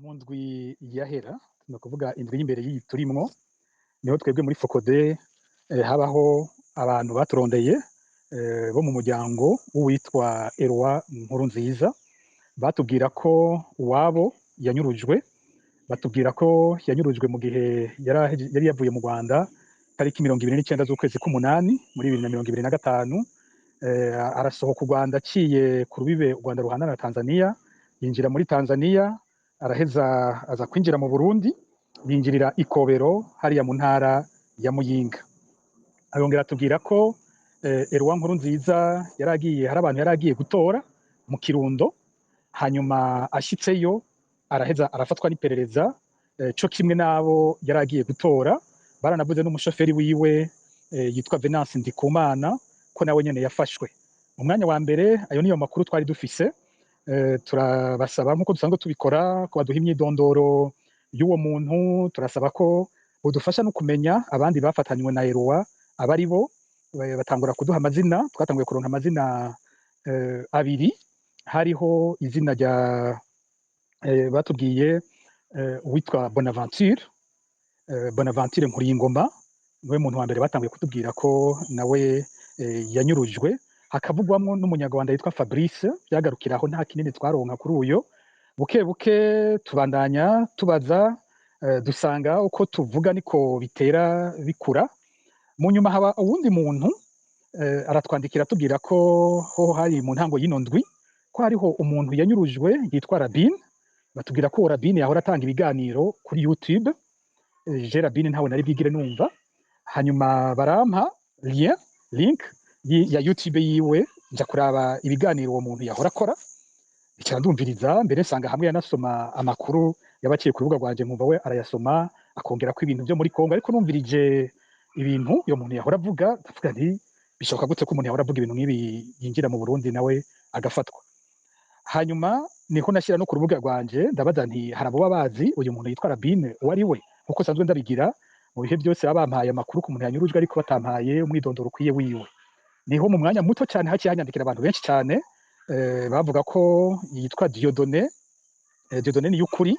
Mu ndwi yahera, ni ukuvuga indwi y'imbere y'iyi turimwo, niho twebwe muri FOCODE habaho abantu baturondeye bo mu muryango w'uwitwa Eloi Nkurunziza. Batubwira ko uwabo yanyurujwe, batubwira ko yanyurujwe mu gihe yari yavuye mu Rwanda tariki 29 z'ukwezi k'umunani muri 2025. Arasohoka u Rwanda aciye ku rubibe u Rwanda ruhana na Tanzania, yinjira muri Tanzania, araheza aza kwinjira mu Burundi, yinjirira Ikobero hariya mu ntara ya Muyinga. Arongera atubwira ko Eloi Nkurunziza yaragiye, hari abantu yaragiye gutora mu Kirundo, hanyuma ashitseyo araheza arafatwa n'iperereza, co kimwe n'abo yaragiye gutora. Baranavuze n'umushoferi wiwe yitwa Venance Ndikumana ko nawe nyene yafashwe. Mu mwanya wa mbere ayo niyo makuru twari dufise. Turabasaba nk'uko dusanzwe tubikora ko baduha imyidondoro y'uwo muntu, turasaba ko bodufasha no kumenya abandi bafatanywe na Eloi abari bo. Batangura kuduha amazina. Twatanguye kuronka amazina abiri. Hariho izina rya batubwiye uwitwa Bonaventure, Bonaventure Nkuriyingoma, niwe muntu wa mbere batanguye kutubwira ko nawe yanyurujwe. Hakavugwamwo n'umunyarwanda yitwa Fabrice. Byagarukira aho, nta kinini twaronka kuri uyo. Buke buke tubandanya tubaza, dusanga uko tuvuga niko bitera bikura. Mu nyuma haba uwundi muntu aratwandikira atubwira ko ho hari mu ntango y'ino ndwi ko hariho umuntu yanyurujwe yitwa Rabine. Batubwira ko Rabine yahora atanga ibiganiro kuri YouTube. Je Rabine ntawe nari bwigire numva. Hanyuma barampa lien, link ya YouTube yiwe, nja kuraba ibiganiro uwo muntu yahora akora, bicara ndumviriza. Mbere nsanga hamwe yanasoma amakuru yabaciye ku rubuga rwanje, nkumva we arayasoma akongera ko ibintu byo muri Kongo. Ariko numvirije ibintu uyo muntu yahora avuga, ndavuga nti: "Bishoboka gute ko umuntu yahora avuga ibintu nk'ibi yinjira mu Burundi nawe agafatwa?" Hanyuma niho nashyira no ku rubuga rwanje, ndabaza nti: "Hari abo bazi uyu muntu yitwa Rabine uwo ari we?" Nkuko sanzwe ndabigira mu bihe byose, baba bampaye amakuru ku muntu yanyurujwe ariko batampaye umwidondoro ukwiye wiwe. Niho mu mwanya muto cyane haciye hanyandikira abantu benshi cyane, bavuga ko yitwa Dieudonné, Dieudonné Niyukuri.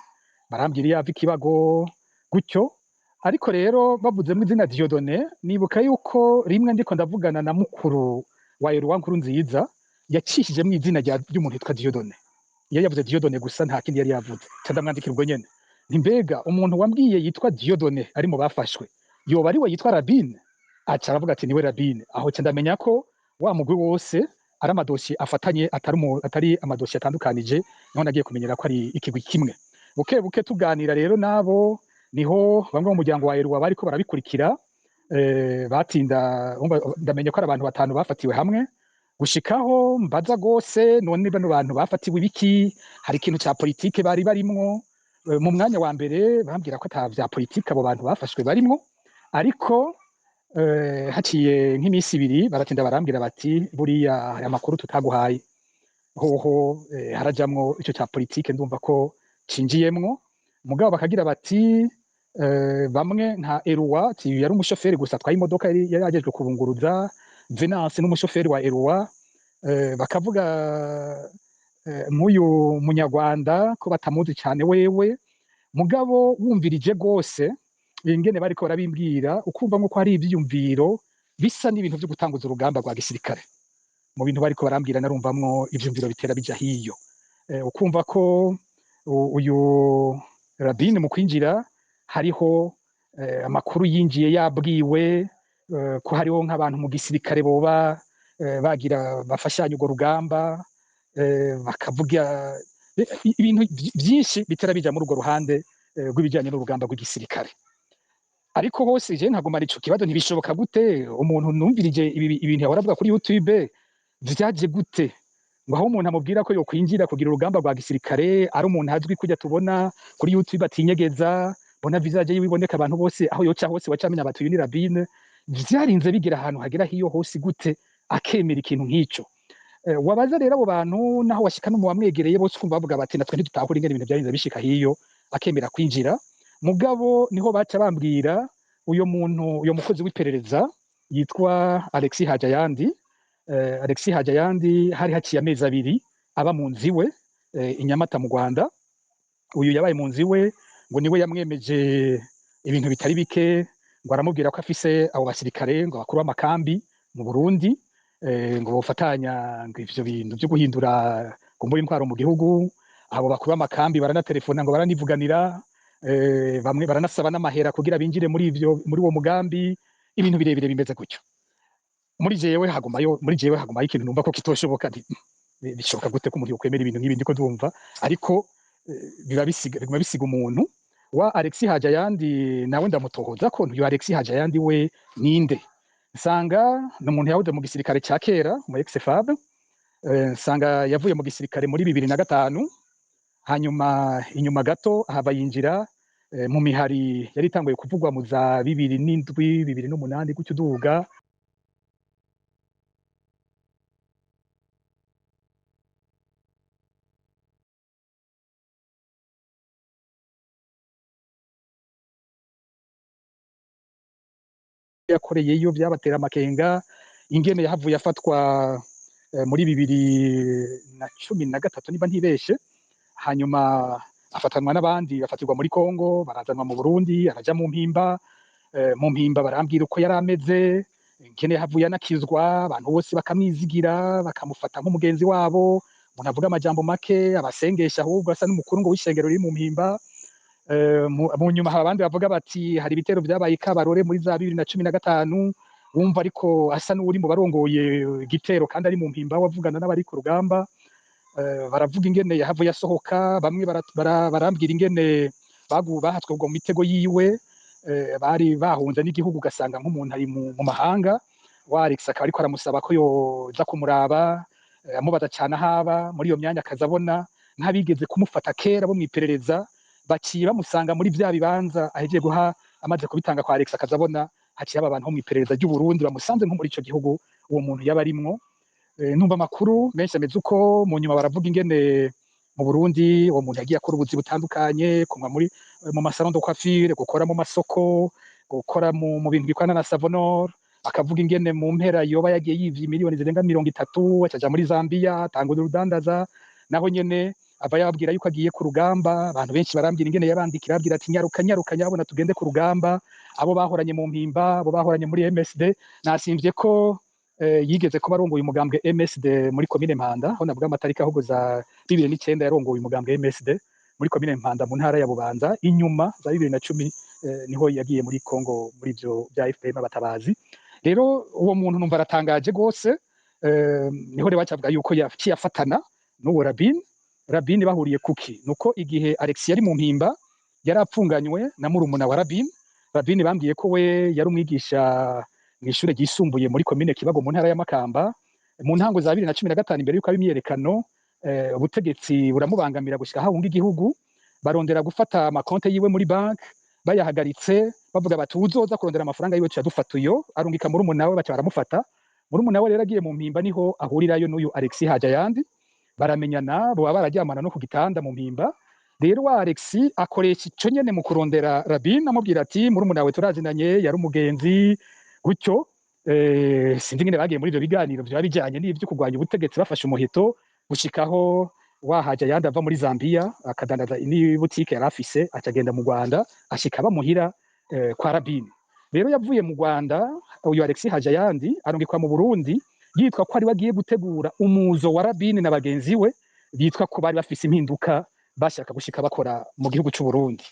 Barambwira iyo ava, ikibago gutyo. Ariko rero bavuzemo izina Dieudonné, nibuka yuko rimwe ndiko ndavugana na mukuru wa Eloi Nkurunziza yacishijemo izina ry'umuntu yitwa Dieudonné. Iyo yavuze Dieudonné gusa, nta kindi yari yavuze. Ca ndamwandikira ubwo nyene nti: "Mbega umuntu wambwiye yitwa Dieudonné ari mu bafashwe yoba ari we yitwa Rabine?" Aca aravuga ati: "Niwe Rabine." Aho ca ndamenya ko wa mugwi wose ari amadosiye afatanye, atari amadosiye atandukanije. Niho nagiye kumenyera ko ari ikigwi kimwe. Buke buke tuganira rero nabo, niho bamwe mu muryango wa Eloi bariko barabikurikira, batinda ndamenya ko ari abantu batanu bafatiwe hamwe. Gushikaho mbaza gose: "None bano bantu bafatiwe ibiki? Hari ikintu ca politike bari barimwo?" Mu mwanya wa mbere bambwira ko ata vya politike abo bantu bafashwe barimwo, ariko haciye nk'iminsi 2 baratinda barambwira bati: "Buriya aya makuru tutaguhaye hoho harajamwo ico ca politike." Ndumva ko cinjiyemwo, mugabo bakagira bati bamwe nka Eloi ati yari umushoferi gusa atwaye imodoka yari ajejwe kubunguruza, Venance n'umushoferi wa Eloi, bakavuga nk'uyu munyarwanda ko batamuzi cyane wewe. Mugabo wumvirije gose ingene bariko barabimbwira, ukumva nkuko hari ivyiyumviro bisa n'ibintu vyo gutanguza urugamba rwa gisirikare. Mu bintu bariko barambwira narumvamwo ivyumviro bitera bija hiyo, ukumva ko uyu Rabine mu kwinjira hariho amakuru yinjiye yabwiwe ko hariho nk'abantu mu gisirikare boba bagira bafashanya urwo rugamba, bakavuga ibintu vyinshi bitera bija muri urwo ruhande rw'ibijanye n'urugamba rw'igisirikare. Ariko hose je nkagumana ico kibazo: ntibishoboka gute umuntu numvirije ibintu yahora avuga kuri YouTube, vyaje gute ngo aho umuntu amubwira ko yokwinjira kugira urugamba rwa gisirikare, ari umuntu azwi kujya tubona kuri YouTube atinyegeza, bona visage yiwe iboneka abantu bose, aho yoca hose wacamenya bati: "Uyu ni Rabine"? Vyarinze bigira ahantu hagera hiyo hose gute akemera ikintu nk'ico? Wabaza rero abo bantu, naho washika no mu bamwegereye bose, ukumva bavuga bati: "Natwe ntidutahura ingene ibintu vyarinze bishika hiyo akemera kwinjira." Mugabo niho baca bambwira uyo muntu, uyo mukozi w'iperereza yitwa Alexis Hajayandi. Alexis Hajayandi hari haciye amezi 2 aba mu nzu iwe i Nyamata mu Rwanda. Uyu yabaye mu nzu iwe, ngo niwe yamwemeje ibintu bitari bike, ngo aramubwira ko afise abo basirikare, ngo bakuru b'amakambi mu Burundi, ngo bofatanya ngo ivyo bintu vyo guhindura kumbura intwaro mu gihugu. Abo bakuru b'amakambi baranatelefona, ngo baranivuganira, bamwe baranasaba n'amahera kugira binjire muri ivyo, muri uwo mugambi. Ibintu birebire bimeze gutyo. Muri jewe hagumayo ikintu numva ko kitoshoboka. Nti bishoboka gute ko umuntu yokwemera ibintu nk'ibi ndiko ndumva? Ariko biba bisiga, biguma bisiga umuntu wa Alexis Hajayandi. Nawe ndamutohoza ko uyu Alexis Hajayandi we ninde. Nsanga ni umuntu yahoze mu gisirikare ca kera, mu ex-FAB. Nsanga yavuye mu gisirikare muri 2005, hanyuma inyuma gato ahava yinjira mu mihari yari itanguye kuvugwa mu za 2007, 2008 gutyo uduga. Yakoreyeyo vyabatera amakenga ingene yahavuye afatwa muri 2013 niba ntibeshe, hanyuma afatanwa n'abandi, bafatirwa muri Kongo, barazanwa mu Burundi, araja mu Mpimba. Mu Mpimba barambwira uko yari ameze, ingene yahavuye anakizwa, abantu bose bakamwizigira, bakamufata nk'umugenzi wabo, umuntu avuga amajambo make, abasengesha, ahubwo asa n'umukuru ngo w'ishengero riri mu Mpimba. Mu nyuma hari abandi bavuga bati hari ibitero vyabaye i Kabarore muri za 2015, wumva ariko asa n'uri mu barongoye igitero kandi ari mu Mpimba, wavugana n'abari ku rugamba. Baravuga ingene yahavuye asohoka, bamwe barambwira ingene bahatswe kugwa mu mitego yiwe, bari bahunze n'igihugu, ugasanga nk'umuntu ari mu mahanga, wa Alex akaba ariko aramusaba ko yoza kumuraba, amubaza cane ahaba. Muri iyo myanya akaza abona nk'abigeze kumufata kera bo mw'iperereza baciye bamusanga muri vya bibanza ahejeje guha, amaze kubitanga kwa Alex, akaza abona haciye haba abantu bo mw'iperereza ry'u Burundi bamusanze nko muri ico gihugu uwo muntu yaba arimwo. Numva amakuru menshi ameze uko. Mu nyuma baravuga ingene mu Burundi uwo muntu yagiye akora ubuzi butandukanye, kunywa muri mu ma salon de coiffure, gukora mu masoko, gukora mu bintu bikorana na Savonor. Akavuga ingene mu mpera yoba yagiye yivye miliyoni zirenga 30, acaja muri Zambia atanga urudandaza, naho nyene ava yababwira yuko agiye ku rugamba. Abantu benshi barambwira ingene yabandikira ababwira ati: "Nyaruka, nyaruka, nyabona tugende ku rugamba." Abo bahoranye mu Mpimba, abo bahoranye muri MSD, nasimvye ko yigeze kuba arongoye umugambwe MSD muri komine Mpanda, aho navuga amatariki ahubwo za 2009 yarongoye umugambwe MSD muri komine Mpanda mu ntara ya Bubanza. Inyuma za 2010 niho yagiye muri Kongo muri ivyo bya FPM abatabazi. Rero uwo muntu numva aratangaje gose. Niho rero bacavuga yuko yaciye afatana n'uwo Rabin. Rabin bahuriye kuki? Nuko igihe Alex yari mu Mpimba yari apfunganywe na murumuna wa Rabin. Rabin bambwiye ko we yari umwigisha mw'ishure ryisumbuye muri komine Kibago mu ntara ya Makamba. Mu ntango za 2015, imbere yuko aba imyiyerekano, ubutegetsi buramubangamira gushika hahunga igihugu, barondera gufata amakonte yiwe muri bank, bayahagaritse, bavuga bati uzoza kurondera amafaranga yiwe tuca uyo arungika murumuna we, baca baramufata. Murumuna we rero agiye mu Mpimba niho ahurirayo n'uyu Alexis Hajayandi, baramenyana, boba bararyamana no ku gitanda mu Mpimba. Rero wa Alexis akoresha ico nyene mu kurondera Rabin, amubwira ati murumuna wawe turazinanye, yari umugenzi gutyo. Sinzi ingene bagiye muri ivyo biganiro vyaba bijanye n'ivyo kurwanya ubutegetsi bafashe umuheto, gushikaho wa Hajayandi ava muri Zambia akadandaza n'ibutike yari afise, acagenda mu Rwanda, ashika bamuhira kwa Rabin. Rero yavuye mu Rwanda uyu Alexis Hajayandi, arungikwa mu Burundi yitwa ko ari wagiye gutegura umuzo wa Rabin na bagenzi we, bitwa ko bari bafise impinduka bashaka gushika bakora mu gihugu c'u Burundi.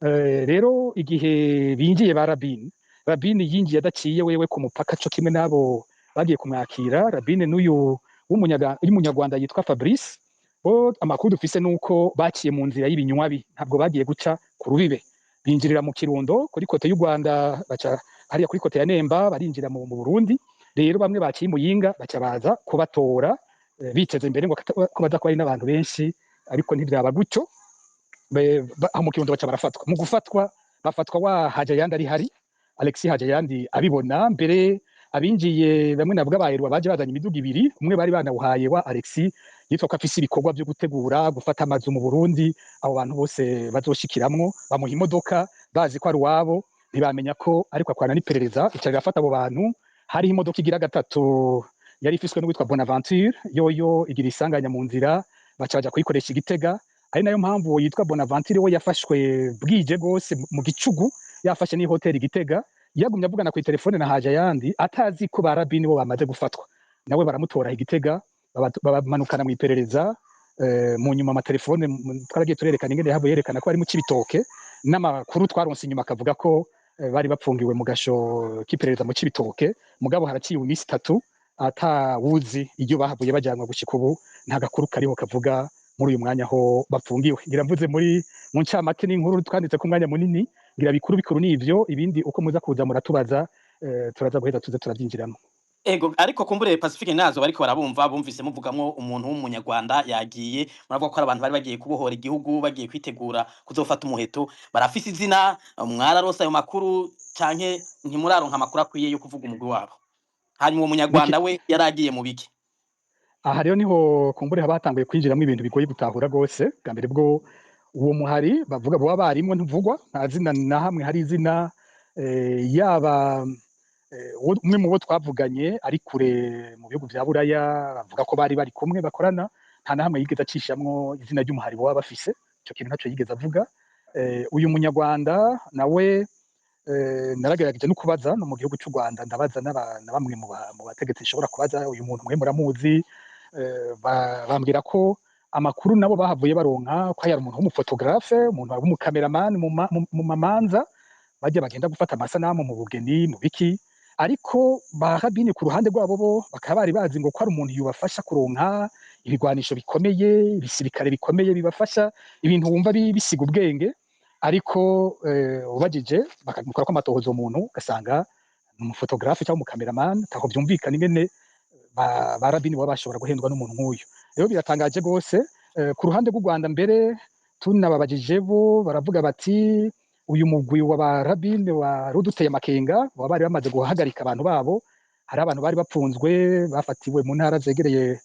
Rero igihe binjiye ba Rabin, Rabin yinjiye adaciye wewe ku mupaka co kimwe n'abo bagiye kumwakira. Rabin n'uyu w'umunyarwanda yitwa Fabrice, bo amakuru dufise nuko baciye mu nzira y'ibinywabi, ntabwo bagiye guca ku rubibe, binjirira mu Kirundo kuri côté y'u Rwanda, baca hariya kuri côté ya Nemba, barinjira mu Burundi. Rero bamwe baciye Muyinga baca baza kubatora, biteze imbere ngo ko baza kuba ari n'abantu benshi, ariko ntivyaba gutyo. Aho mu Kirundo baca barafatwa. Mu gufatwa bafatwa wa Hajayandi ari hari, Alexis Hajayandi abibona. Mbere abinjiye bamwe navuga bayerwa baje bazanye imiduga ibiri, umwe bari banawuhaye wa Alexis yitwa ko afise ibikorwa vyo gutegura gufata amazu mu Burundi, abo bantu bose bazoshikiramwo, bamuha imodoka bazi ko ari uwabo, ntibamenya ko ariko akwana n'iperereza ica rirafata abo bantu. Hariho imodoka igira gatatu yari ifiswe n'uwitwa Bonaventure, yoyo igira isanganya mu nzira, baca baja kuyikoresha Igitega. Ari nayo mpamvu uwo yitwa Bonaventure we yafashwe bwije gose mu gicugu, yafashe ni hoteli Gitega, yagumye avugana ku telefone na Hajayandi atazi ko ba Rabini bo bamaze gufatwa. Nawe baramutora Igitega, bamanukana mu iperereza. Mu nyuma amatelefone twaragiye turerekana ingene yahavuye yerekana ko ari mu Cibitoke, n'amakuru twaronse inyuma akavuga ko bari bapfungiwe mu gasho k'iperereza mu Cibitoke. Mugabo haraciye iminsi 3 atawuzi iyo bahavuye bajanwa. Gushika ubu nta gakuru kariho kavuga muri uyu mwanya aho bapfungiwe. Ngira mvuze muri mu ncamake n'inkuru twanditse ku mwanya munini. Ngira bikuru bikuru nivyo, ibindi uko muza kuza muratubaza, turaza guheza tuze turavyinjiramo. Ego, ariko kumbure Pacifique nazo bariko barabumva, bumvise muvugamwo umuntu w'umunyarwanda yagiye, muravuga ko ari abantu bari bagiye kubohora igihugu, bagiye kwitegura kuzofata umuheto. Barafise izina? Mwararose ayo makuru canke ntimuraronka amakuru akwiye yo kuvuga umugwi wabo? Hanyuma uwo munyarwanda we yaragiye mu biki? Aha rero niho kumbure haba hatanguye kwinjiramo ibintu bigoye gutahura gose. Bwa mbere bwo uwo muhari bavuga boba barimwo ntuvugwa, nta zina na hamwe hari izina. Yaba umwe mu bo twavuganye ari kure mu bihugu vya Buraya, bavuga ko bari bari kumwe bakorana, nta na hamwe yigeze acishamwo izina ry'umuhari boba bafise. Ico kintu ntaco yigeze avuga. Uyu munyarwanda nawe, naragerageje no kubaza no mu gihugu cy'u Rwanda, ndabaza na bamwe mu bategetsi nshobora kubaza: "Uyu muntu mwe muramuzi?" Bambwira ko amakuru nabo bahavuye baronka ko yari umuntu w'umufotographe, umuntu w'umukameramani mu mamanza, bajya bagenda gufata amasanamu mu bugeni, mu biki. Ariko ba Rabini ku ruhande rwabo bo bakaba bari bazi ngo ko ari umuntu yubafasha kuronka ibigwanisho bikomeye, ibisirikare bikomeye bibafasha, ibintu wumva bisiga ubwenge. Ariko ubajije bakamukora ko amatohoza, umuntu ugasanga ni umufotographe cyangwa umukameramani. Ntaho byumvikana ingene ba Rabini baba bashobora guhendwa n'umuntu nk'uyu. Rero biratangaje rwose. Ku ruhande rw'u Rwanda mbere tunababajije, bo baravuga bati uyu mugwi wa ba Rabini wari uduteye amakenga, baba bari bamaze guhagarika abantu babo. Hari abantu bari bapfunzwe, bafatiwe mu ntara zegereye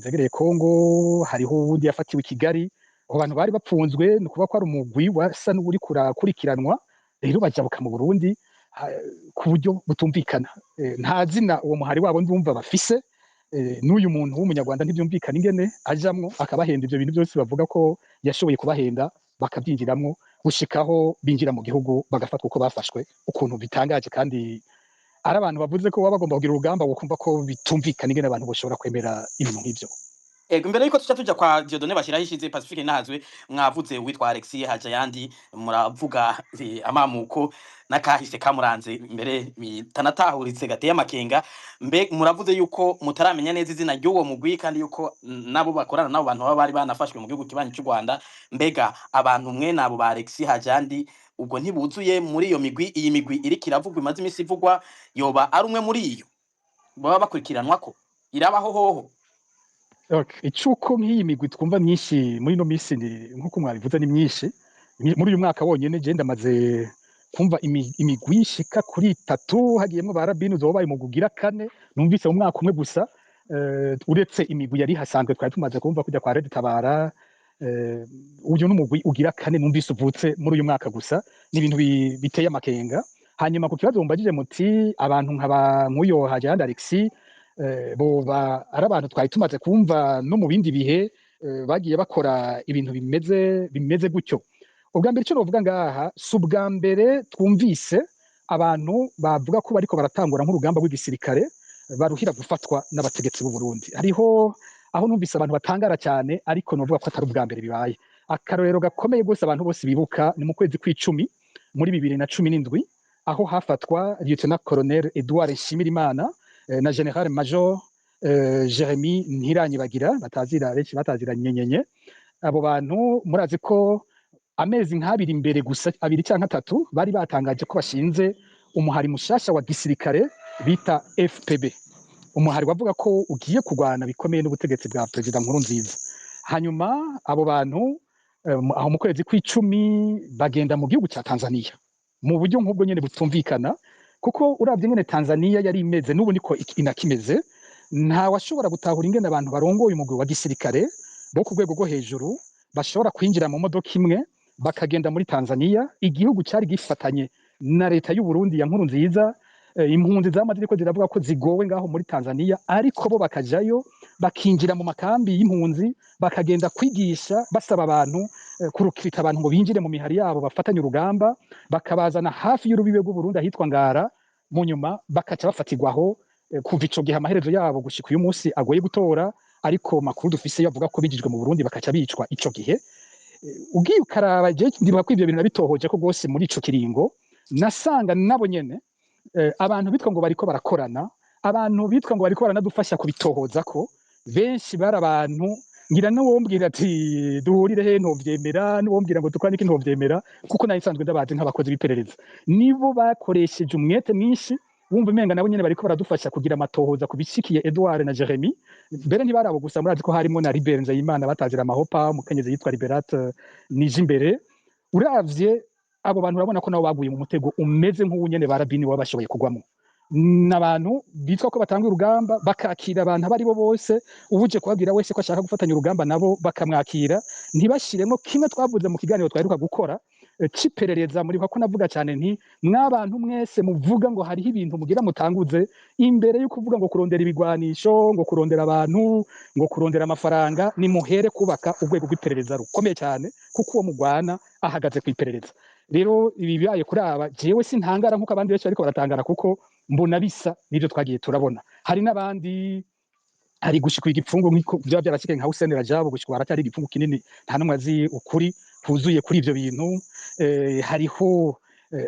zegereye Kongo, hariho uwundi yafatiwe i Kigali. Abo bantu bari bapfunzwe, ni ukuvuga ko ari umugwi wasa n'uri kurakurikiranwa. Rero bajabuka mu Burundi ku buryo butumvikana. Nta zina uwo muhari wabo ndumva bafise. N'uyu muntu w'umunyarwanda ntibyumvikana ingene ajamwo akabahenda ivyo bintu byose bavuga ko yashoboye kubahenda, bakabyinjiramwo gushikaho binjira mu gihugu bagafatwa uko bafashwe, ukuntu bitangaje. Kandi ari abantu bavuze ko baba bagomba kugira urugamba, wokumva ko bitumvikana ingene abantu boshobora kwemera ibintu nk'ivyo. Ego, imbere yuko tuca tuja kwa Dieudonné Bashiraho ishize, Pacifique Nahazwe, mwavuze uwitwa Alexis Hajayandi, muravuga amamuko n'akahise kamuranze mbere bitanatahuritse, gateye amakenga. Mbe muravuze yuko mutaramenya neza izina ry'uwo mugwi, kandi yuko nabo bakorana nabo bantu baba bari banafashwe mu gihugu kibanyi cy'u Rwanda. Mbega abantu mwe nabo ba Alexis Hajayandi ubwo ntibuzuye muri iyo migwi, iyi migwi iriko iravugwa, imaze imisi ivugwa? Yoba ari umwe muri iyo baba bakurikiranwako? Irabaho hoho? Okay. Icuko nk'iyi migwi twumva myinshi muri ino minsi, ni nkuko mwabivuze, ni myinshi. Muri uyu mwaka wonyene je ndamaze kumva imigwi ishika kuri itatu, hagiyemwo ba Rabini, uzoba umugwi ugira kane numvise mu mwaka umwe gusa. Uretse imigwi yari hasanzwe twari tumaze kumva kujya kwa Red Tabara, uyu n'umugwi ugira kane numvise uvutse muri uyu mwaka gusa. Ni ibintu biteye amakenga. Hanyuma ku kibazo mumbajije muti abantu nkaba nk'uyo Hajayandi Alexis, boba ari abantu twari tumaze kumva no mu bindi bihe, bagiye bakora ibintu bimeze gutyo. Ubwa mbere icyo novuga ngaha, si ubwa mbere twumvise abantu bavuga ko bariko baratangura nk'urugamba rw'igisirikare baruhira gufatwa n'abategetsi b'u Burundi. Hariho aho numvise abantu batangara cyane, ariko novuga ko atari ubwa mbere bibaye. Akarorero gakomeye rwose abantu bose bibuka ni mu kwezi kw'icumi muri 2017, aho hafatwa Lieutenant Colonel Edouard Nshimirimana na General Major Jeremy Ntiranyibagira, batazira benshi batazira Nyenyenye. Abo bantu murazi ko amezi nk'abiri imbere gusa, abiri cyangwa atatu, bari batangaje ko bashinze umuhari mushasha wa gisirikare bita FPB, umuhari wavuga ko ugiye kurwana bikomeye n'ubutegetsi bwa Perezida Nkurunziza. Hanyuma abo bantu aho mu kwezi kw'icumi bagenda mu gihugu cya Tanzania mu buryo nk'ubwo nyene butumvikana, kuko uravye ingene Tanzania yari imeze n'ubu niko inakimeze, nta washobora gutahura ingene abantu barongoye umugwi wa gisirikare bo ku rwego rwo hejuru bashobora kwinjira mu modoka imwe bakagenda muri Tanzania, igihugu cyari gifatanye na leta y'u Burundi ya Nkurunziza. Impunzi zama ziriko ziravuga ko zigowe ngaho muri Tanzania, ariko bo bakajayo bakinjira mu makambi y'impunzi, bakagenda kwigisha, basaba abantu kurukirita abantu ngo binjire mu mihari yabo bafatanye urugamba, bakabazana hafi y'urubibe rw'u Burundi ahitwa Ngara, mu nyuma bakaca bafatirwaho. Kuva ico gihe amaherezo yabo gushika uyu munsi agoye gutora, ariko makuru dufise yo avuga ko bijijwe mu Burundi bakaca bicwa ico gihe. Ugiye ukaraba, je ndibuka ko ivyo bintu nabitohoje ko rwose muri ico kiringo nasanga nabo nyene abantu bitwa ngo bariko barakorana, abantu bitwa ngo bariko baranadufasha kubitohoza, ko benshi bari abantu ngira n'uwombwira ati duhurire he ntovyemera, n'uwombwira ngo dukorane iki ntovyemera, kuko nari nsanzwe ndabazi nk'abakozi b'iperereza. Nibo bakoresheje umwete mwinshi, wumva umenga nabo nyene bariko baradufasha kugira amatohoza ku bishikiye Edouard na Jeremy. Mbere ntibari abo gusa, murazi ko harimo na Libert Nzeyimana batazira amahopa, umukenyezi yitwa Liberate Nijimbere. Uravye abo bantu urabona ko nabo baguye mu mutego umeze nk'uwu nyene barabini baba bashoboye kugwamo. N'abantu bitwa ko batanga urugamba, bakakira abantu abo ari bo bose, ubuje kubabwira wese ko ashaka gufatanya urugamba nabo bakamwakira, ntibashiremo kimwe twavuze mu kiganiro twaheruka gukora c'iperereza. Muribuka ko navuga cyane nti mwabantu mwese muvuga ngo hariho ibintu mugira mutanguze, imbere yo kuvuga ngo kurondera ibigwanisho, ngo kurondera abantu, ngo kurondera amafaranga, nimuhere kubaka urwego rw'iperereza rukomeye cyane, kuko uwo mugwana ahagaze ku iperereza. Rero ibi bibaye kuri aba, jewe sintangara nkuko abandi benshi bariko baratangara, kuko mbona bisa n'ivyo twagiye turabona. Hari n'abandi, hari gushika igipfungu nk'iko byaba byarashikaye nka Hussein Rajab, gushika haracyari igipfungu kinini, nta n'umwe azi ukuri kuzuye kuri ivyo bintu. Hariho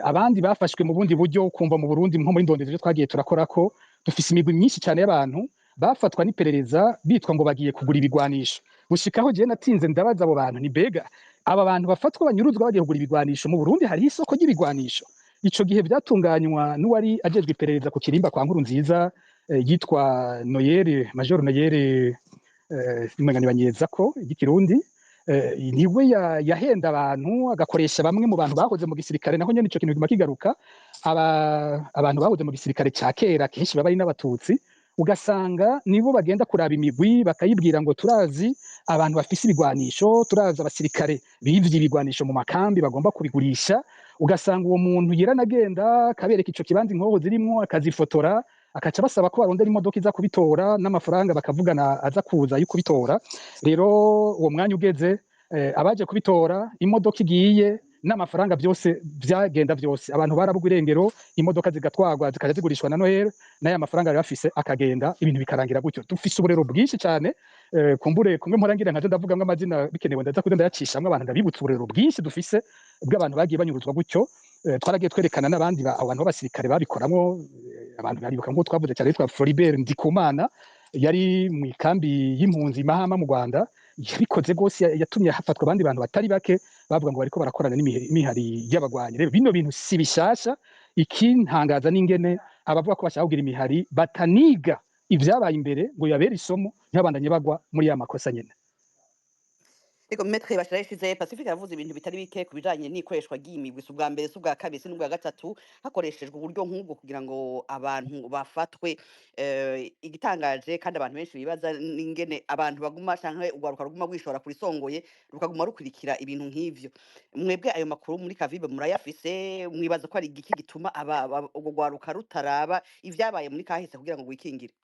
abandi bafashwe mu bundi buryo, kumva mu Burundi nko muri ndondezi ivyo twagiye turakora ko dufise imigwi myinshi cyane y'abantu bafatwa n'iperereza bitwa ngo bagiye kugura ibigwanisho. Gushikaho jewe natinze ndabaza abo bantu ni bega aba bantu bafatwa banyuruzwa bagiye kugura ibigwanisho, mu Burundi hariho isoko ry'ibigwanisho? Ico gihe byatunganywa n'uwari ajejwe iperereza ku kirimba kwa Nkurunziza, yitwa Noyeri, Major Noyeri, umenga ni ko igikirundi, niwe yahenda abantu, agakoresha bamwe mu bantu bahoze mu gisirikare. Naho nyene ico kintu kiguma kigaruka, abantu bahoze mu gisirikare ca kera kenshi baba ari n'abatutsi, ugasanga nibo bagenda kuraba imigwi bakayibwira ngo turazi abantu bafise ibigwanisho, turazi abasirikare bivye ibigwanisho mu makambi bagomba kubigurisha. Ugasanga uwo muntu yiranagenda akabereka ico kibanza inkoho zirimwo, akazifotora, akaca basaba ko barondera imodoka iza kubitora n'amafaranga bakavugana aza kuza yo kubitora. Rero uwo mwanya ugeze, abaje kubitora, imodoka igiye n'amafaranga byose byagenda byose, abantu barabugwa irengero, imodoka zigatwarwa zikaja zigurishwa na Noel, n'aya mafaranga yari bafise akagenda, ibintu bikarangira gutyo. Dufise uburero bwinshi cyane. Kumbure kumwe mpora ngira nkaje ndavugamwo amazina, bikenewe ndaza kuza ndayacishamwo abantu, ndabibutsa uburero bwinshi dufise bw'abantu bagiye banyuruzwa gutyo. Twaragiye twerekana n'abandi abantu b'abasirikare babikoramwo. Abantu baribuka nk'uko twavuze cyane yitwa Floribert Ndikumana, yari mu ikambi y'impunzi Mahama mu Rwanda, yabikoze rwose, yatumye hafatwa abandi bantu batari bake bavuga ngo bariko barakorana n'imihari y'abagwanyi. Rero bino bintu si bishasha. Ikintangaza n'ingene abavuga ko bashaka kugira imihari bataniga ivyabaye imbere ngo bibabere isomo, ntibabandanye bagwa muri ya makosa nyene. Ego, Maître Bashirayishize Pacifique yavuze ibintu bitari bike ku bijanye n'ikoreshwa ry'imigwi. Si ubwa mbere, si ubwa kabiri, si n'ubwa gatatu hakoreshejwe uburyo nk'ubwo kugira ngo abantu bafatwe. Igitangaje kandi abantu benshi bibaza n'ingene abantu baguma canke urwaruka ruguma rwishora kurisongoye, rukaguma rukurikira ibintu nk'ivyo. Mwebwe ayo makuru muri Kavibe murayafise? Mwibaza ko ari igiki gituma urwo rwaruka rutaraba ivyabaye muri kahise kugira ngo rwikingire?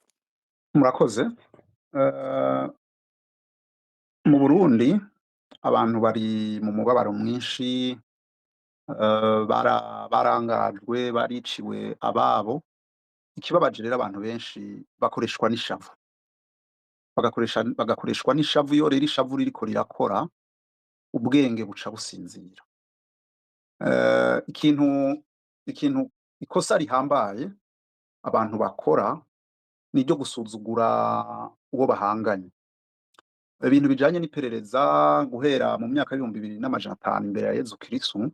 Murakoze. Mu Burundi abantu bari mu mubabaro mwinshi, barangajwe, bariciwe ababo. Ikibabaje rero, abantu benshi bakoreshwa n'ishavu, bagakoreshwa n'ishavu. Iyo rero ishavu ririko rirakora, ubwenge buca businzira. Ikintu ikosa rihambaye abantu bakora ni iryo gusuzugura uwo bahanganye. Ibintu bijanye n'iperereza guhera mu myaka y'2500 imbere ya Yezu Kristu,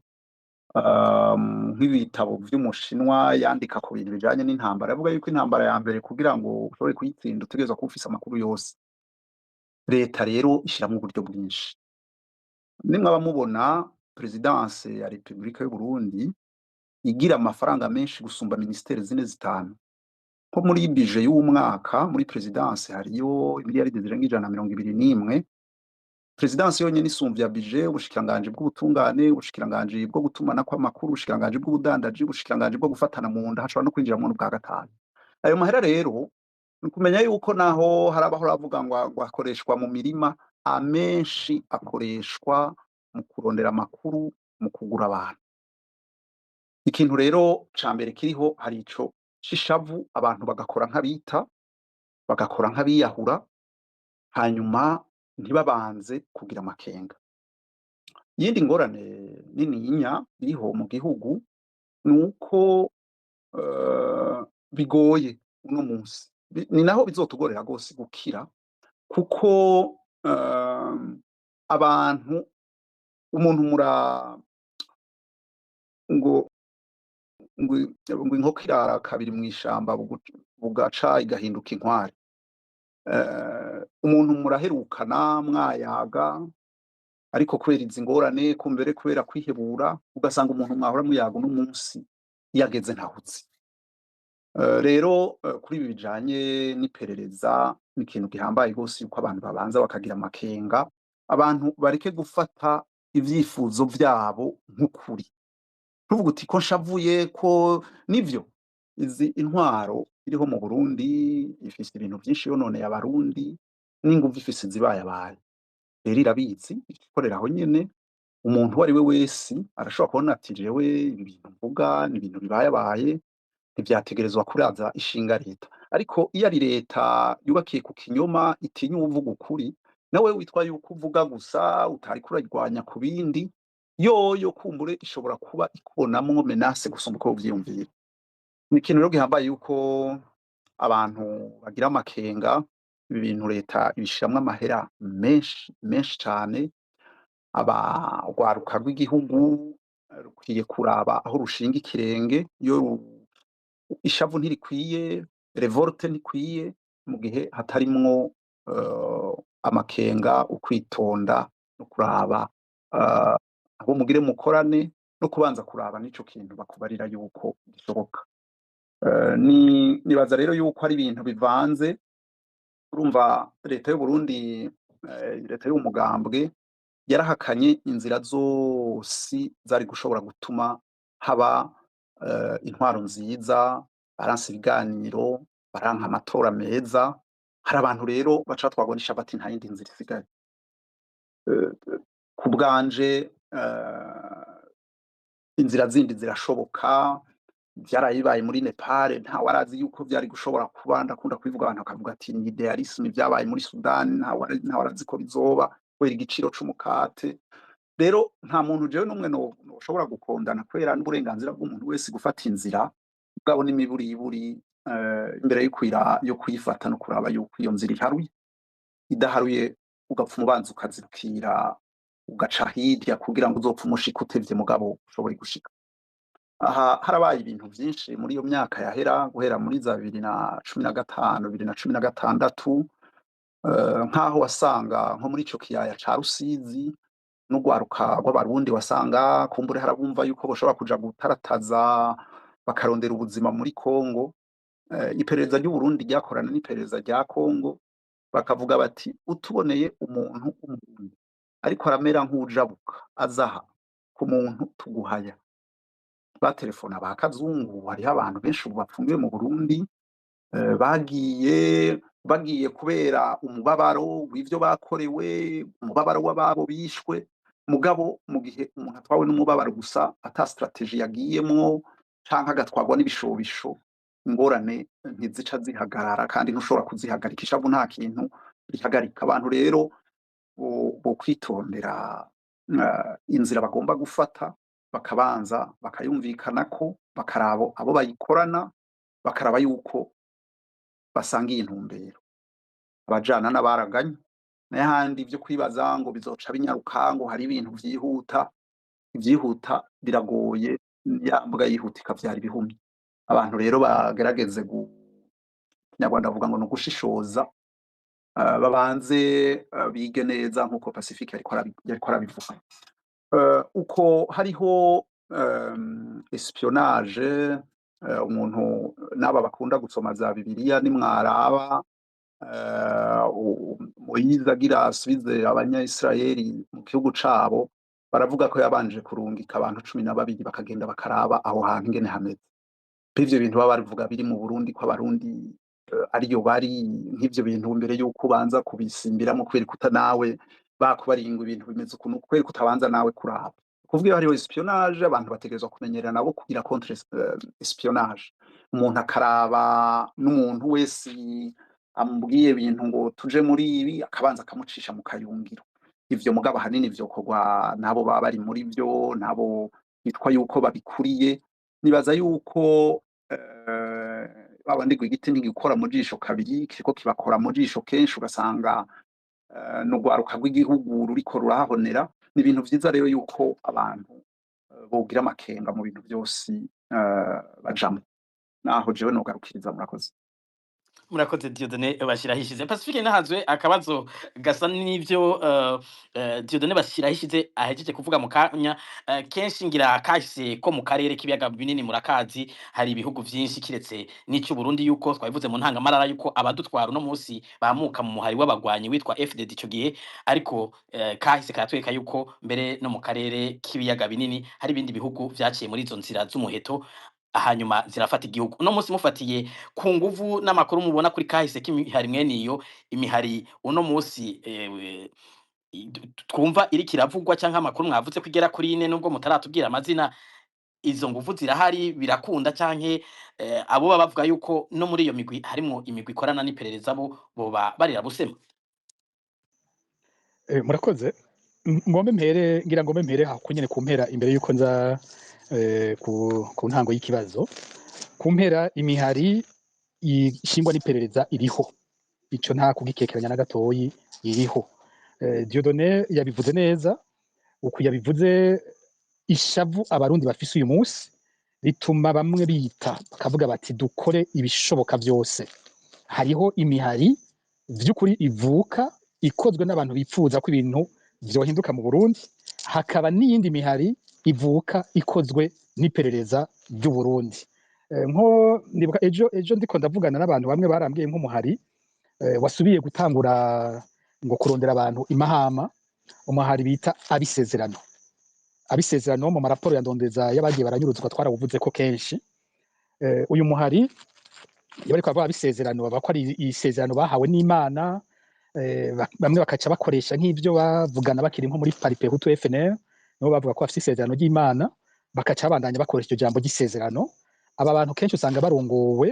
nk'ibitabo vy'umushinwa yandika ku bintu bijanye n'intambara, yavuga yuko intambara ya mbere kugira ngo ushobore kuyitsinda utegerezwa kuba ufise amakuru yose. Leta rero ishiramwo uburyo bwinshi. Nimwaba mubona présidence ya Repubulika y'u Burundi igira amafaranga menshi gusumba ministeri zine zitanu, nko muri budget y'uwu mwaka muri présidence hariyo miliyaridi zirenga 121. Présidence yonyene isumvya budget ubushikiranganji bw'ubutungane, ubushikiranganji bwo gutumanako amakuru, ubushikiranganji bw'ubudandaji, ubushikiranganji bwo gufatana mu nda, hashobora no kwinjiramwo n'ubwa gatanu. Ayo mahera rero ni ukumenya yuko naho hari abahora bavuga ngo akoreshwa mu mirima, amenshi akoreshwa mu kurondera amakuru, mu kugura abantu. Ikintu rero ca mbere kiriho, hari ico c'ishavu, abantu bagakora nk'abita, bagakora nk'abiyahura, hanyuma ntibabanze kugira amakenga. Iyindi ngorane nininya iriho mu gihugu ni uko bigoye uno munsi. Ni naho bizotugorera gose gukira, kuko abantu umuntu mura ngo inkoko irara kabiri mw'ishamba, bugaca igahinduka inkware. Umuntu muraherukana mwayaga, ariko kubera izi ngorane, kumbere kubera kwihebura, ugasanga umuntu mwahora muyaga uno munsi iyo ageze ntahuzi. Rero kuri ibi bijanye n'iperereza, ni ikintu gihambaye gose yuko abantu babanza bakagira amakenga, abantu bareke gufata ivyifuzo vyabo nk'ukuri. Ntuvuge uti ko nshavuye, ko nivyo. Izi intwaro iriho mu Burundi ifise ibintu vyinshi yononeye Abarundi, n'inguvu ifise zibayabaye. Rero irabizi, ikorera aho nyene. Umuntu uwo ari we wese arashobora kubona ati: "Jewe ibi bintu mvuga ni ibintu bibayabaye, ntivyategerezwa kuraza ishinga leta." Ariko iyo ari leta yubakiye ku kinyoma, itinya uwuvuga ukuri, nawe witwa yuko uvuga gusa utariko urayirwanya ku bindi, yoyo kumbure ishobora kuba ikubonamwo menace gusumba uko uvyiyumvira. Ni ikintu rero gihambaye yuko abantu bagira amakenga. Ibi bintu leta ibishiramwo amahera menshi menshi cane. Aba urwaruka rw'igihugu rukwiye kuraba aho rushinga ikirenge. Iyo ishavu ntirikwiye, révolte ntikwiye mu gihe hatarimwo amakenga, ukwitonda no kuraba abo mugire mukorane, no kubanza kuraba n'ico kintu bakubarira yuko gishoboka. Ni nibaza rero yuko ari ibintu bivanze. Urumva leta y'u Burundi, leta y'umugambwe, yarahakanye inzira zose zari gushobora gutuma haba intwaro nziza. Baranse ibiganiro, baranka amatora meza. Hari abantu rero baca batwarwa n'ishavu, ati: "Nta yindi nzira isigaye." Ku bwanje, inzira zindi zirashoboka. Vyaraye muri Nepal, nta warazi yuko vyari gushobora kuba. Ndakunda kubivuga, abantu bakavuga ati: "Ni idéalisme." Vyabaye muri Sudani, nta warazi ko bizoba kubera igiciro c'umukate. Rero nta muntu jewe n'umwe noshobora gukondana, kubera n'uburenganzira bw'umuntu wese gufata inzira bwabo n'imiburiburi, imbere yo kwira yo kuyifata no kuraba yuko iyo nzira iharuye. Idaharuye, ugapfa umubanza ukazibwira, ugaca hirya kugira ngo uzopfe umushika utevye, mugabo ushobore gushika. Aha harabaye ibintu vyinshi muri iyo myaka yahera, guhera muri za 2015, 2016, nk'aho wasanga nko muri ico kiyaya ca Rusizi n'urwaruka rw'Abarundi, wasanga kumbure harabumva yuko boshobora kuja gutarataza bakarondera ubuzima muri Kongo. Iperereza ry'Uburundi ryakorana n'iperereza rya Kongo, bakavuga bati: "Utuboneye umuntu w'Umurundi ariko aramera nk'uwujabuka azaha ku muntu tuguhaya." Batelefona ba Kazungu. Hariho abantu benshi ubu bapfungiwe mu Burundi, bagiye kubera umubabaro w'ivyo bakorewe, umubabaro w'ababo bishwe. Mugabo mu gihe umuntu atwawe n'umubabaro gusa, ata stratégie yagiyemwo, canke agatwarwa n'ibishobisho, ingorane ntizica zihagarara, kandi ntushobora kuzihagarika. Ishavu nta kintu rihagarika. Abantu rero bo kwitondera inzira bagomba gufata, bakabanza bakayumvikanako, bakaraba abo bayikorana, bakaraba yuko basangiye intumbero, abajana n'abaraganye. N'ahandi ivyo kwibaza ngo bizoca binyaruka, ngo hari ibintu vyihuta, ivyihuta biragoye. Ya mbwa yihuta ikavyara ibihumye. Abantu rero bagerageze, gu Kinyarwanda bavuga ngo ni ugushishoza, babanze bige neza nkuko Pacifique yariko arabivuga. Uko hariho espionnage, umuntu n'aba bakunda gusoma za Bibiliya, nimwaraba Moyize agira asubize abanya-Israeli mu gihugu cabo, baravuga ko yabanje kurungika abantu 12 bakagenda bakaraba aho hantu ingene hameze. Ivyo bintu baba babivuga biri mu Burundi, ko abarundi ariyo bari nk'ivyo bintu, mbere yuko ubanza kubisimbiramwo, kubera kuta nawe bakubaringa ibintu bimeze ukuntu, kubera kutabanza nawe kuraba. Kuvuga iyo hariho espionnage, abantu bategerezwa kumenyerera nabo kugira contre espionnage. Umuntu akaraba n'umuntu wese amubwiye ibintu ngo tuje muri ibi, akabanza akamucisha mu kayungiro. Ivyo mugabo ahanini vyokorwa n'abo baba bari muri vyo, n'abo bitwa yuko babikuriye. Nibaza yuko babandi ngo igiti ntigikora mu jisho kabiri, kiriko kibakora mu jisho kenshi, ugasanga n'urwaruka rw'igihugu ruriko rurahonera. Ni ibintu vyiza rero yuko abantu bogira amakenga mu bintu vyose bajamwo. Naho jewe nogarukiriza, murakoze. Murakoze, Dieudonné Bashirahishize. Pacifique Nahazwe, akabazo gasa n'ivyo Dieudonné Bashirahishize ahejeje kuvuga mu kanya. Kenshi ngira kahise ko mu karere k'ibiyaga binini murakazi, hari ibihugu vyinshi kiretse n'ico Burundi, yuko twabivuze mu ntangamarara yuko abadutwara uno munsi bamuka mu muhari w'abagwanyi witwa FDD ico gihe. Ariko kahise karatwereka yuko mbere no mu karere k'ibiyaga binini hari ibindi bihugu vyaciye muri izo nzira z'umuheto, hanyuma zirafata igihugu. Uno munsi mufatiye ku nguvu n'amakuru mubona kuri kahise k'imihari mwene iyo imihari uno munsi twumva iriko iravugwa, canke amakuru mwavuze ko igera kuri ine nubwo mutaratubwira amazina, izo nguvu zirahari, birakunda, canke abo baba bavuga yuko no muri iyo migwi harimwo imigwi ikorana n'iperereza, bo boba barira busema? Murakoze. Ngombe mpere, ngira ngombe mpere aho nyene ku mpera, imbere yuko nza ku ntango y'ikibazo. Ku mpera, imihari ishingwa n'iperereza iriho, ico nta kugikekeranya na gatoyi, iriho. Dieudonné yabivuze neza uku yabivuze. Ishavu abarundi bafise uyu munsi rituma bamwe bita bakavuga bati dukore ibishoboka vyose. Hariho imihari vy'ukuri ivuka ikozwe n'abantu bipfuza ko ibintu vyohinduka mu Burundi, hakaba n'iyindi mihari ivuka ikozwe n'iperereza ry'u Burundi. Nko ndibuka ejo ndiko ndavugana n'abantu bamwe, barambwiye nk'umuhari wasubiye gutangura ngo kurondera abantu imahama, umuhari bita Abisezerano. Abisezerano mu maraporo ya Ndondeza y'abagiye baranyuruzwa twarawuvuze ko kenshi. Uyu muhari, iyo bariko baravuga Abisezerano, bavuga ko ari isezerano bahawe n'Imana. Bamwe bakaca bakoresha nk'ivyo bavugana bakiri nko muri Palipehutu FNL, nibo bavuga ko bafise isezerano ry'Imana, bakaca babandanya bakoresha iryo jambo ry'isezerano. Aba bantu kenshi usanga barongowe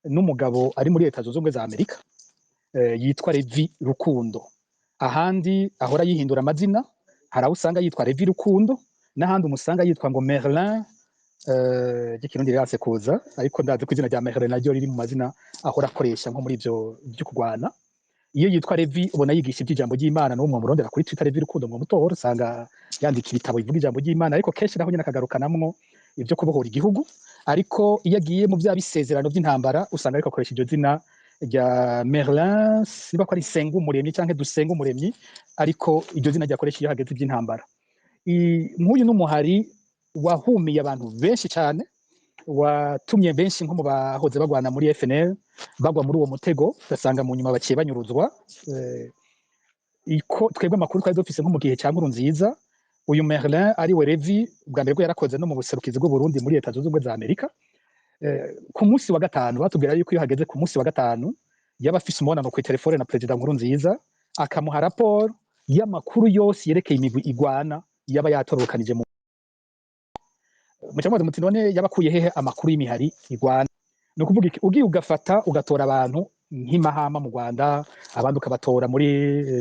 n'umugabo ari muri Leta Zunze Ubumwe za Amerika, yitwa Levi Rukundo. Ahandi ahora yihindura amazina, hari aho usanga yitwa Levi Rukundo, n'ahandi umusanga yitwa ngo Merlin, ry'ikirundi riranse kuza, ariko ndazi ko izina rya Merlin naryo riri mu mazina ahora akoresha nko muri ivyo vyo kurwana. Iyo yitwa Levi ubona yigisha iby'ijambo ry'Imana, n'uwo mwamurondera kuri Twitter, Levi Rukundo, ngo mutora usanga yandika ibitabo bivuga ijambo ry'Imana, ariko kenshi naho nyene akagarukanamwo ivyo kubohora igihugu. Ariko iyo agiye mu vya bisezerano vy'intambara, usanga ariko akoresha iryo zina rya Merlin, niba ko ari Senga Umuremyi canke Dusenga Umuremyi, ariko iryo zina ryakoresha iyo hageze ivy'intambara. Nk'uyu n'umuhari wahumiye abantu benshi cane, watumye benshi nko mu bahoze bagwana muri FNL bagwa muri uwo mutego, ugasanga mu nyuma baciye banyuruzwa. Iko twebwe amakuru twari dufise nko mu gihe ca Nkurunziza, uyu Merlin ari we Levi, bwa mbere bwo yarakoze no mu buserukizi bw'u Burundi muri Leta Zunze Ubumwe za Amerika. Ku munsi wa gatanu batubwira yuko iyo hageze ku munsi wa gatanu yaba afise umubonano ku telefone na Perezida Nkurunziza, akamuha raporo y'amakuru yose yerekeye imigwi igwana yaba yatorokanije. Mu mucamuzi muti none yabakuye hehe amakuru y'imihari igwana? Ni ukuvuga iki? Ugiye ugafata ugatora abantu nk'imahama mu Rwanda, abandi ukabatora muri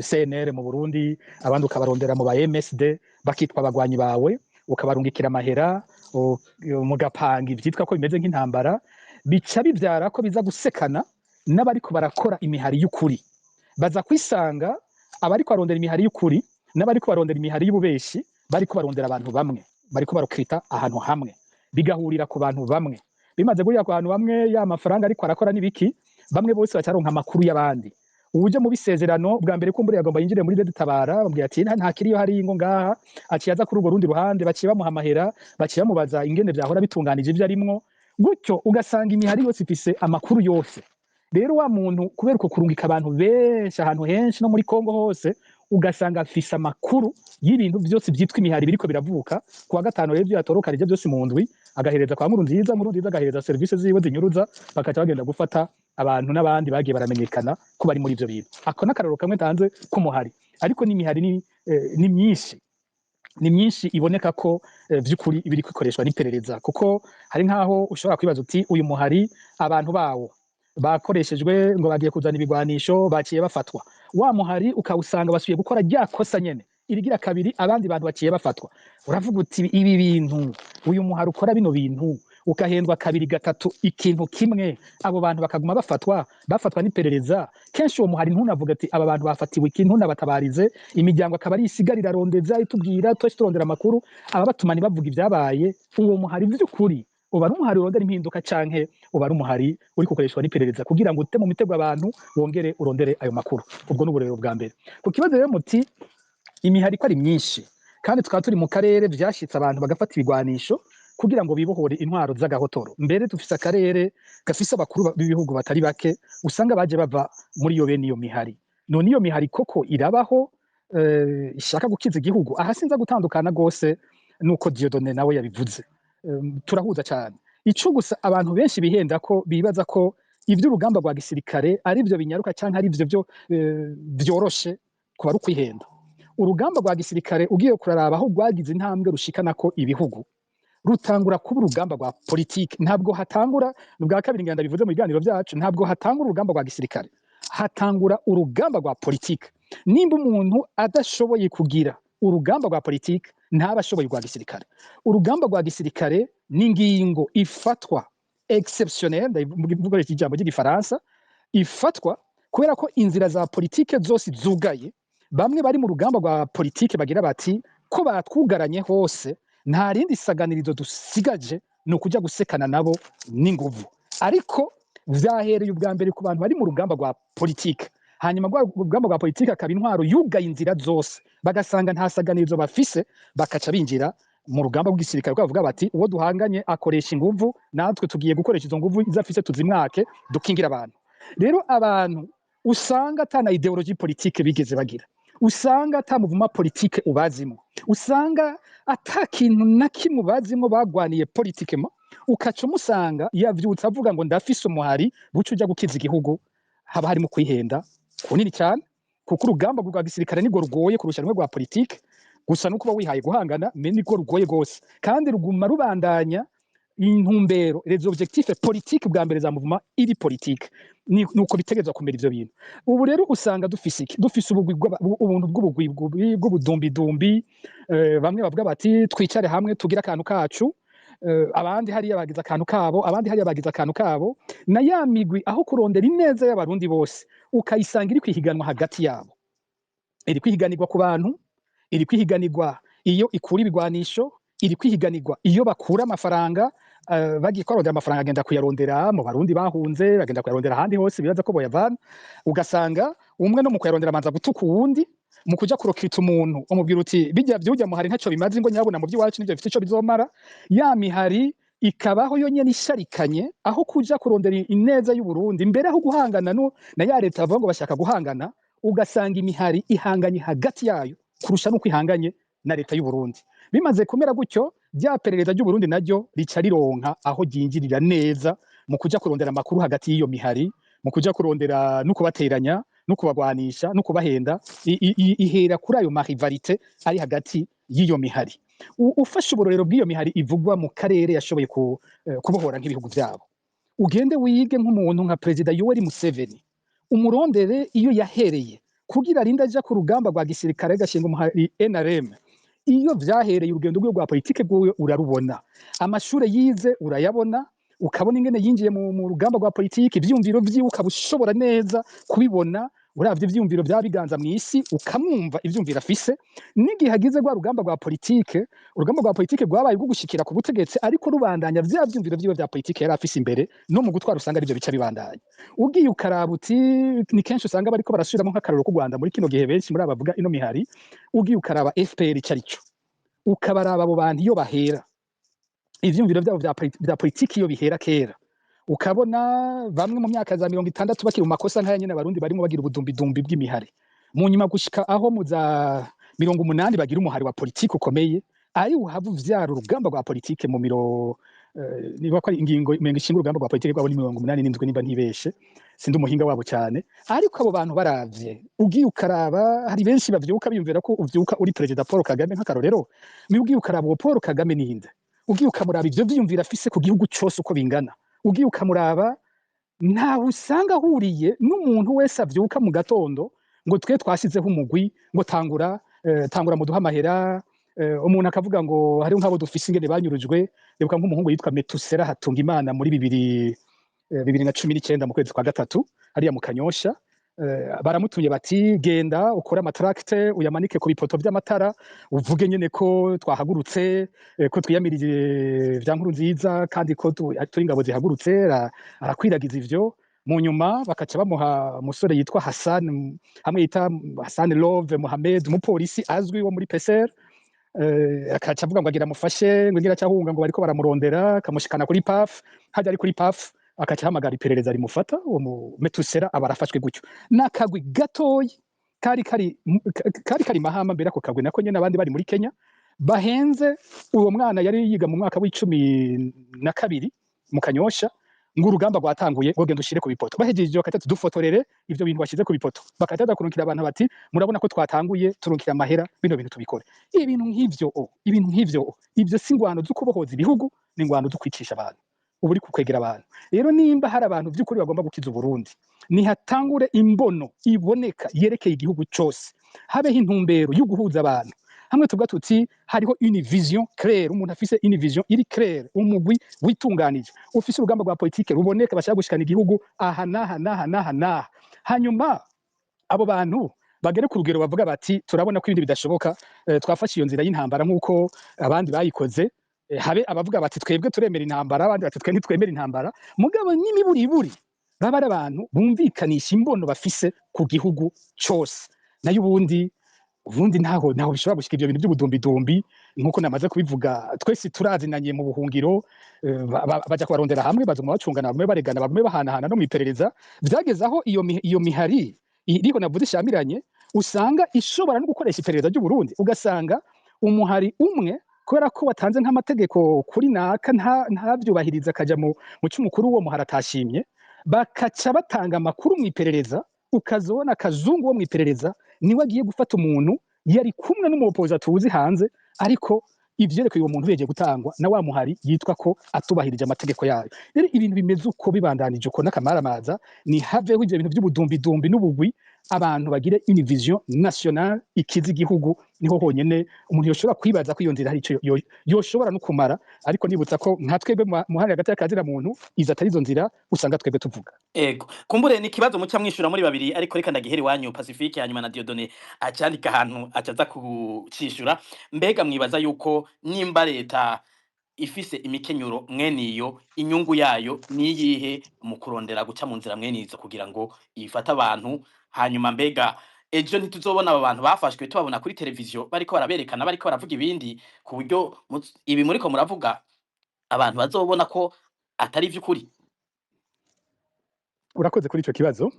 CNR mu Burundi, abandi ukabarondera mu ba MSD, bakitwa abagwanyi bawe, ukabarungikira amahera, mugapanga ivyitwa ko bimeze nk'intambara, bica bivyara ko biza gusekana n'abariko barakora imihari y'ukuri. Baza kwisanga abariko barondera imihari y'ukuri n'abariko barondera imihari y'ububeshi bariko barondera abantu bamwe, bariko barokirita ahantu hamwe, bigahurira ku bantu bamwe. Bimaze guhurira ku bantu bamwe, ya mafaranga ariko arakora n'ibiki, bamwe bose bacaronka amakuru y'abandi. Uje mu bisezerano bwa mbere, kumbure yagomba yinjire muri Red Tabara, bamubwira ati nta kiriyo hari ngo ngaha, aciye aza kuri urwo rundi ruhande, baciye bamuha amahera, baciye bamubaza ingene vyahora bitunganije ivyo arimwo. Gutyo ugasanga imihari yose ifise amakuru yose. Rero wa muntu, kubera uko kurungika abantu benshi ahantu henshi no muri Kongo hose, ugasanga afise amakuru y'ibintu byose byitwa imihari biriko biravuka. Kuwa gatanu rero, ibyo yatorokanije byose mu ndwi agahereza kwa Nkurunziza, Nkurunziza agahereza serivisi ziwe zinyuruza, bakaca bagenda gufata abantu n'abandi bagiye baramenyekana ko bari muri ivyo bintu. Ako n'akarorero kamwe ntanze k'umuhari, ariko n'imihari ni myinshi, ni myinshi iboneka ko vy'ukuri ibiri ikoreshwa n'iperereza, kuko hari nk'aho ushobora kwibaza uti: "Uyu muhari, abantu bawo bakoreshejwe ngo bagiye kuzana ibigwanisho, baciye bafatwa." Wa muhari ukawusanga basubiye gukora rya kosa nyene irigira kabiri, abandi bantu baciye bafatwa. Uravuga uti: "Ibi bintu, uyu muhari ukora bino bintu, ugahendwa kabiri gatatu ikintu kimwe, abo bantu bakaguma bafatwa, bafatwa n'iperereza kenshi, uwo muhari ntunavuga ati aba bantu bafatiwe iki, ntunabatabarize imiryango, akaba ari isigara irarondeza itubwira, twese turondera amakuru, ababatuma ntibavuga ibyabaye. Uwo muhari vy'ukuri uba ari umuhari urondera impinduka, canke uba ari umuhari uri gukoreshwa n'iperereza kugira ngo ute mu mitego abantu, wongere urondere ayo makuru?" Ubwo ni uburero bwa mbere. Ku kibazo rero muti imihari ko ari myinshi, kandi tukaba turi mu karere vyashitse abantu bagafata ibigwanisho kugira ngo bibohore intwaro z'agahotoro, mbere dufise akarere gafise abakuru b'ibihugu batari bake usanga baje bava muri iyo bene iyo mihari. None iyo mihari koko irabaho ishaka gukiza igihugu? Aha sinza gutandukana gose nuko Dieudonné nawe yabivuze. Turahuza cyane. Ico gusa abantu benshi bihenda ko bibaza ko ivy'urugamba rwa gisirikare ari byo binyaruka canke ari byo vyoroshe, kuba ari ukwihenda. Urugamba rwa gisirikare, ugiye kuraraba aho rwagize intambwe rushikana ko ibihugu, rutangura kuba urugamba rwa politike. Ntabwo hatangura, ni ubwa kabiri ngenda bivuze mu biganiro byacu, ntabwo hatangura urugamba rwa gisirikare, hatangura urugamba rwa politike. Nimba umuntu adashoboye kugira urugamba rwa politike, ntaba ashoboye rwa gisirikare. Urugamba rwa gisirikare ni ingingo ifatwa exceptionnel, ndavuga ijambo ry'igifaransa, ifatwa kubera ko inzira za politike zose zugaye. Bamwe bari mu rugamba rwa politike bagira bati: "Ko batwugaranye hose, nta rindi saganirizo dusigaje, ni ukujya gusekana nabo n'inguvu." Ariko vyahereye ubwa mbere ku bantu bari mu rugamba rwa politike, hanyuma rwa rugamba rwa politike akaba intwaro yugaye inzira zose, bagasanga nta saganirizo bafise, bakaca binjira mu rugamba rw'igisirikare, kuko bavuga bati: "Uwo duhanganye akoresha inguvu, natwe tugiye gukoresha izo nguvu izo afise, tuzimwake, dukingira abantu." Rero abantu usanga ata na idéologie politique bigeze bagira, usanga ata mouvement politique ubazimo, usanga ata kintu na kimwe ubazimo bagwaniye politiquement, ukaca umusanga yavyutse avuga ngo ndafise umuhari buca uja gukiza igihugu, haba harimo kwihenda kunini cyane, kuko urugamba rwa gisirikare nirwo rugoye kurusha rumwe rwa politike. Gusa nuko uba wihaye guhangana, mais nirwo rugoye gose, kandi ruguma rubandanya intumbero, les objectifs politiques bwa mbere za mouvement iri politique. Nuko bitegerezwa kumera ivyo bintu. Ubu rero usanga dufise iki? Dufise ubugwi ubuntu bw'ubugwi bw'ubudumbidumbi. Bamwe bavuga bati: "Twicare hamwe tugire akantu kacu," abandi hariya bagize akantu kabo, abandi hariya bagize akantu kabo, na ya migwi aho kurondera ineza y'abarundi bose, ukayisanga iri kwihiganwa hagati yabo, iri kwihiganirwa ku bantu, iri kwihiganirwa iyo ikura ibigwanisho, iri kwihiganirwa iyo bakura amafaranga. Bagiye kwarondera amafaranga, agenda kuyarondera mu barundi bahunze, bagenda kuyarondera ahandi hose bibaza ko boyavana. Ugasanga umwe no mu kuyarondera abanza gutuka uwundi. Mu kuja kurokita umuntu, umubwira uti: "Bijya vyujya muhari ntaco bimaze, ngo nyabuna mu by'iwacu nivyo bifite ico bizomara." Ya mihari ikabaho yonyene isharikanye, aho kuja kurondera ineza y'u Burundi, mbere aho guhangana no na ya leta bavuga ngo bashaka guhangana, ugasanga imihari ihanganye hagati yayo kurusha nuko ihanganye na leta y'u Burundi. Bimaze kumera gutyo, rya perereza ry'u Burundi naryo rica rironka aho ryinjirira neza mu kuja kurondera amakuru hagati y'iyo mihari, mu kuja kurondera no kubateranya no kubagwanisha no kubahenda. Ihera kuri ayo ma rivalités ari hagati y'iyo mihari. Ufashe uburorero bw'iyo mihari ivugwa mu karere yashoboye kubohora nk'ibihugu vyabo, ugende wige nk'umuntu nka Perezida Yoweri Museveni, umurondere iyo yahereye kugira arinde aja ku rugamba rwa gisirikare agashinga umuhari NRM, iyo vyahereye, urugendo rwiwe rwa politike rwiwe urarubona, amashure yize urayabona, ukabona ingene yinjiye mu rugamba rwa politike, ivyiyumviro vyiwe ukaba ushobora neza kubibona uravye ivyiyumviro vya biganza mw'isi, ukamwumva ivyumviro afise n'igihe agize rwa rugamba rwa politike. Urugamba rwa politike rwabaye rwo gushikira ku butegetsi, ariko rubandanya vya vyumviro vyiwe vya politike yari afise imbere, no mu gutwara usanga arivyo bica bibandanya. Ugiye ukaraba uti ni kenshi usanga bariko barasubiramo nk'akarorero k'u Rwanda muri kino gihe, benshi muri aba bavuga ino mihari, ugiye ukaraba FPR ico arico, ukabaraba abo bantu iyo bahera, ivyumviro vyabo vya politiki iyo bihera kera, Ukabona bamwe mu myaka za 60 bakiri mu makosa nk'aya nyene Abarundi barimo bagira ubudumbidumbi bw'imihari, mu nyuma gushika aho mu za 80 bagira umuhari wa politike ukomeye, ari uhava uvyara urugamba rwa politike mu miro niba ko ari ingingo umenga ishinga urugamba rwa politike rwabo ni 87, nimba ntibeshe, sindi umuhinga wabo cyane. Ariko abo bantu baravye, ugiye ukaraba, hari benshi bavyuka biyumvira ko uvyuka uri Perezida Paul Kagame nk'akarorero. Niba ugiye ukaraba uwo Paul Kagame ninde, ugiye ukamuraba ivyo vyiyumvira afise ku gihugu cose uko bingana, ugiye ukamuraba, ntawe usanga ahuriye n'umuntu wese avyuka mu gatondo ngo twe twashizeho umugwi, ngo tangura tangura muduha amahera. Umuntu akavuga ngo hariho nk'abo dufise ingene banyurujwe. Reba nk'umuhungu yitwa Metusera Hatungimana muri 2019 mu kwezi kwa gatatu hariya mu Kanyosha, baramutumye bati: "Genda ukore ama tracts, uyamanike ku bipoto vy'amatara, uvuge nyene ko twahagurutse, ko twiyamirije vya nkuru nziza, kandi ko turi ingabo zihagurutse." Arakwiragiza ivyo. Mu nyuma bakaca bamuha umusore yitwa Hassan, hamwe yita Hassan Love Mohamed, umupolisi azwi wo muri PCR, akaca avuga ngo agira amufashe, ngo ngira acahunga, ngo bariko baramurondera, akamushikana kuri PAF. Hajya ari kuri PAF, akaca ahamagara iperereza rimufata. Uwo mu Metusera aba arafashwe gutyo n'akagwi gatoyi kari Mahama. Mbere ako kagwi nako nyene, abandi bari muri Kenya, bahenze uwo mwana yari yiga mu mwaka w'12 mu Kanyosha, ngo urugamba rwatanguye, ngo genda ushire ku bipoto. Bahejeje bakatatu dufotorere ivyo bintu bashize ku bipoto, bakataza kurungikira abantu bati: "Murabona ko twatanguye, turungikira amahera, bino bintu tubikore." Ibintu nk'ivyo o ibintu nk'ivyo o ivyo si ingwano zo kubohoza ibihugu, ni ingwano zo kwicisha abantu, ubu uri kukwegera abantu. Rero nimba hari abantu vy'ukuri bagomba gukiza Uburundi, nihatangure imbono iboneka yerekeye igihugu cose, habeho intumbero yo guhuza abantu hamwe, tuvuga tuti hariho une vision claire, umuntu afise une vision iri claire, umugwi witunganije ufise urugamba rwa politike ruboneka, bashaka gushikana igihugu aha n'aha n'aha n'aha n'aha. Hanyuma abo bantu bagere ku rugero bavuga bati: "Turabona ko ibindi bidashoboka, twafashe iyo nzira y'intambara nk'uko abandi bayikoze." Habe abavuga bati: "Twebwe turemera intambara," abandi bati: "Twe ntitwemera intambara." Mugabo n'imiburiburi baba ari abantu bumvikanisha imbono bafise ku gihugu cose. Nayo ubundi ntaho bishobora gushika ivyo bintu by'ubudumbidumbi. Nkuko namaze kubivuga, twese turazinanye mu buhungiro, baja kubarondera hamwe, bazuma bacungana, bamwe baregana, bamwe bahanahana no mw'iperereza. Vyageze aho iyo mihari iriho navuze ishamiranye, usanga ishobora no gukoresha iperereza ry'u Burundi, ugasanga umuhari umwe, kubera ko watanze nk'amategeko kuri naka ntavyubahiriza, akaja mu c'umukuru w'uwo muhari atashimye, bakaca batanga amakuru mw'iperereza. Ukazobona akazungu wo mw'iperereza niwe agiye gufata umuntu yari kumwe n'umupoza tuzi hanze, ariko ivyerekeye uwo muntu bigiye gutangwa na wa muhari yitwa ko atubahirije amategeko yayo. Rero ibintu bimeze uko bibandanije uko n'akamaramaza. Ni haveho ivyo bintu by'ubudumbidumbi n'ubugwi, abantu bagire une vision nationale ikiza igihugu. Niho honyene umuntu yoshobora kwibaza ko iyo nzira hari ico yoshobora no kumara. Ariko nibutsa ko nka twebwe muhari hagati y'akazira muntu, izo atari izo nzira usanga twebwe tuvuga. Ego, kumbure ni ikibazo muca mwishura muri babiri, ariko reka ndagihera iwanyu Pacifique, hanyuma na Dieudonné acandika ahantu acaza kucishura. Mbega mwibaza yuko nimba leta ifise imikenyuro mwene iyo, inyungu yayo niyihe mu kurondera guca mu nzira mwene izo kugira ngo ifate abantu? Hanyuma mbega ejo ntituzobona aba bantu bafashwe tubabona kuri televiziyo bariko baraberekana, bariko baravuga ibindi, ku buryo ibi muriko muravuga abantu bazobona ko atari ivy'ukuri? Urakoze kuri ico kibazo.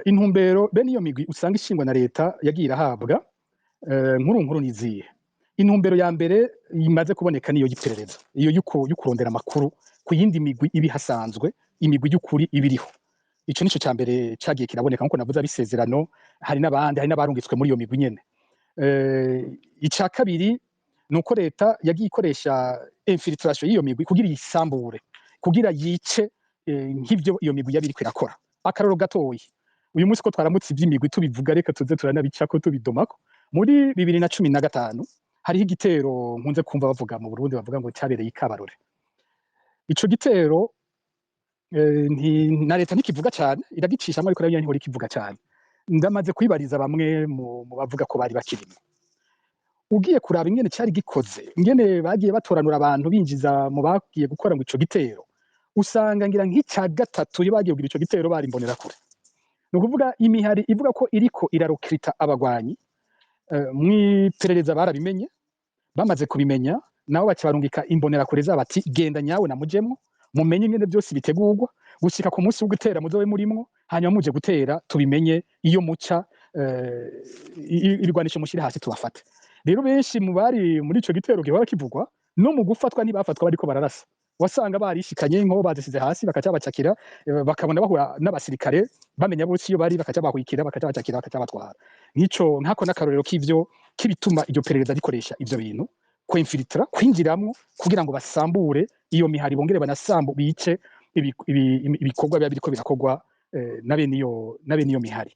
Intumbero bene iyo migwi usanga ishingwa na leta yagiye irahabwa, nkuru nkuru nizihe? Intumbero ya mbere imaze kuboneka niyo y'iperereza, iyo y'ukurondera amakuru ku yindi migwi iba ihasanzwe, imigwi y'ukuri ibiriho. Ico nico ca mbere cagiye kiraboneka, nkuko navuze abisezerano, hari n'abandi, hari n'abarungitswe muri iyo migwi nyene. Ica kabiri nuko leta yagiye ikoresha infiltration y'iyo migwi kugira yisambure, kugira yice nk'ivyo iyo migwi yari iriko irakora. Akaroro gatoyi: uyu munsi ko twaramutse ivy'imigwi tubivuga, reka tuze turanabicako tubidomako. Muri 2015 hariho igitero nkunze kumva bavuga mu Burundi, bavuga ngo cyabereye ikabarore. Ico gitero na leta ntikivuga cyane, iragicishamo, ariko nayo ntihora ikivuga cyane. Ndamaze kwibariza bamwe mu bavuga ko bari bakirimo. Ugiye kuraba ingene cari gikoze, ingene bagiye batoranura abantu binjiza mu bagiye gukora ngo ico gitero, usanga ngira nk'ica gatatu iyo bagiye kugira ico gitero bari imbonerakure. Ni ukuvuga imihari ivuga ko iriko irarokirita abagwanyi, mw'iperereza barabimenye. Bamaze kubimenya nabo baca barungika imbonerakure zabo ati: "Genda nyawe namujemwo, mumenye ingene byose bitegurwa." Gushika ku munsi wo gutera muzobe murimwo, hanyuma muje gutera tubimenye iyo muca, ibigwanisho mushire hasi tubafate. Rero benshi mu bari muri ico gitero gihora kivugwa no mu gufatwa ntibafatwa bariko bararasa, wasanga barishikanye inko bazisize hasi bakaca bacakira, bakabona bahura n'abasirikare bamenya bose iyo bari, bakaca bahwikira, bakaca bacakira, bakaca batwara. Nk'ico nkako n'akarorero k'ivyo k'ibituma iryo perereza rikoresha ivyo bintu kwinfiltra, kwinjiramwo kugira ngo basambure iyo mihari, bongere banasambu bice ibikorwa biba biriko birakorwa na bene iyo mihari.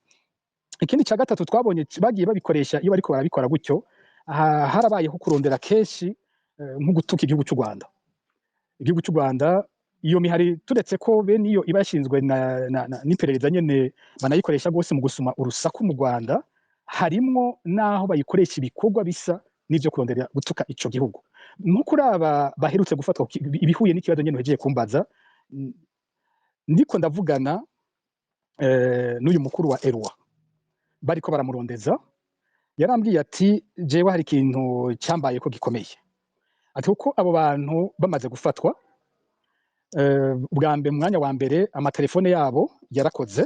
Ikindi ca gatatu twabonye bagiye babikoresha iyo bariko barabikora gutyo, harabayeho kurondera kenshi nko gutuka igihugu c'u Rwanda. Igihugu c'u Rwanda, iyo mihari, turetse ko bene iyo iba yashinzwe n'iperereza nyene banayikoresha gose mu gusuma urusaku mu Rwanda, harimwo naho bayikoresha ibikorwa bisa n'ivyo kurondera gutuka ico gihugu. Nko kuri aba baherutse gufatwa, ibihuye n'ikibazo nyene uhejeje kumbaza, ndiko ndavugana n'uyu mukuru wa Erwa bariko baramurondeza, yarambwiye ati: "Jewe hari ikintu cyambaye ko gikomeye." Ati kuko abo bantu bamaze gufatwa, bwa mbere, mu mwanya wa mbere, amatelefone yabo yarakoze,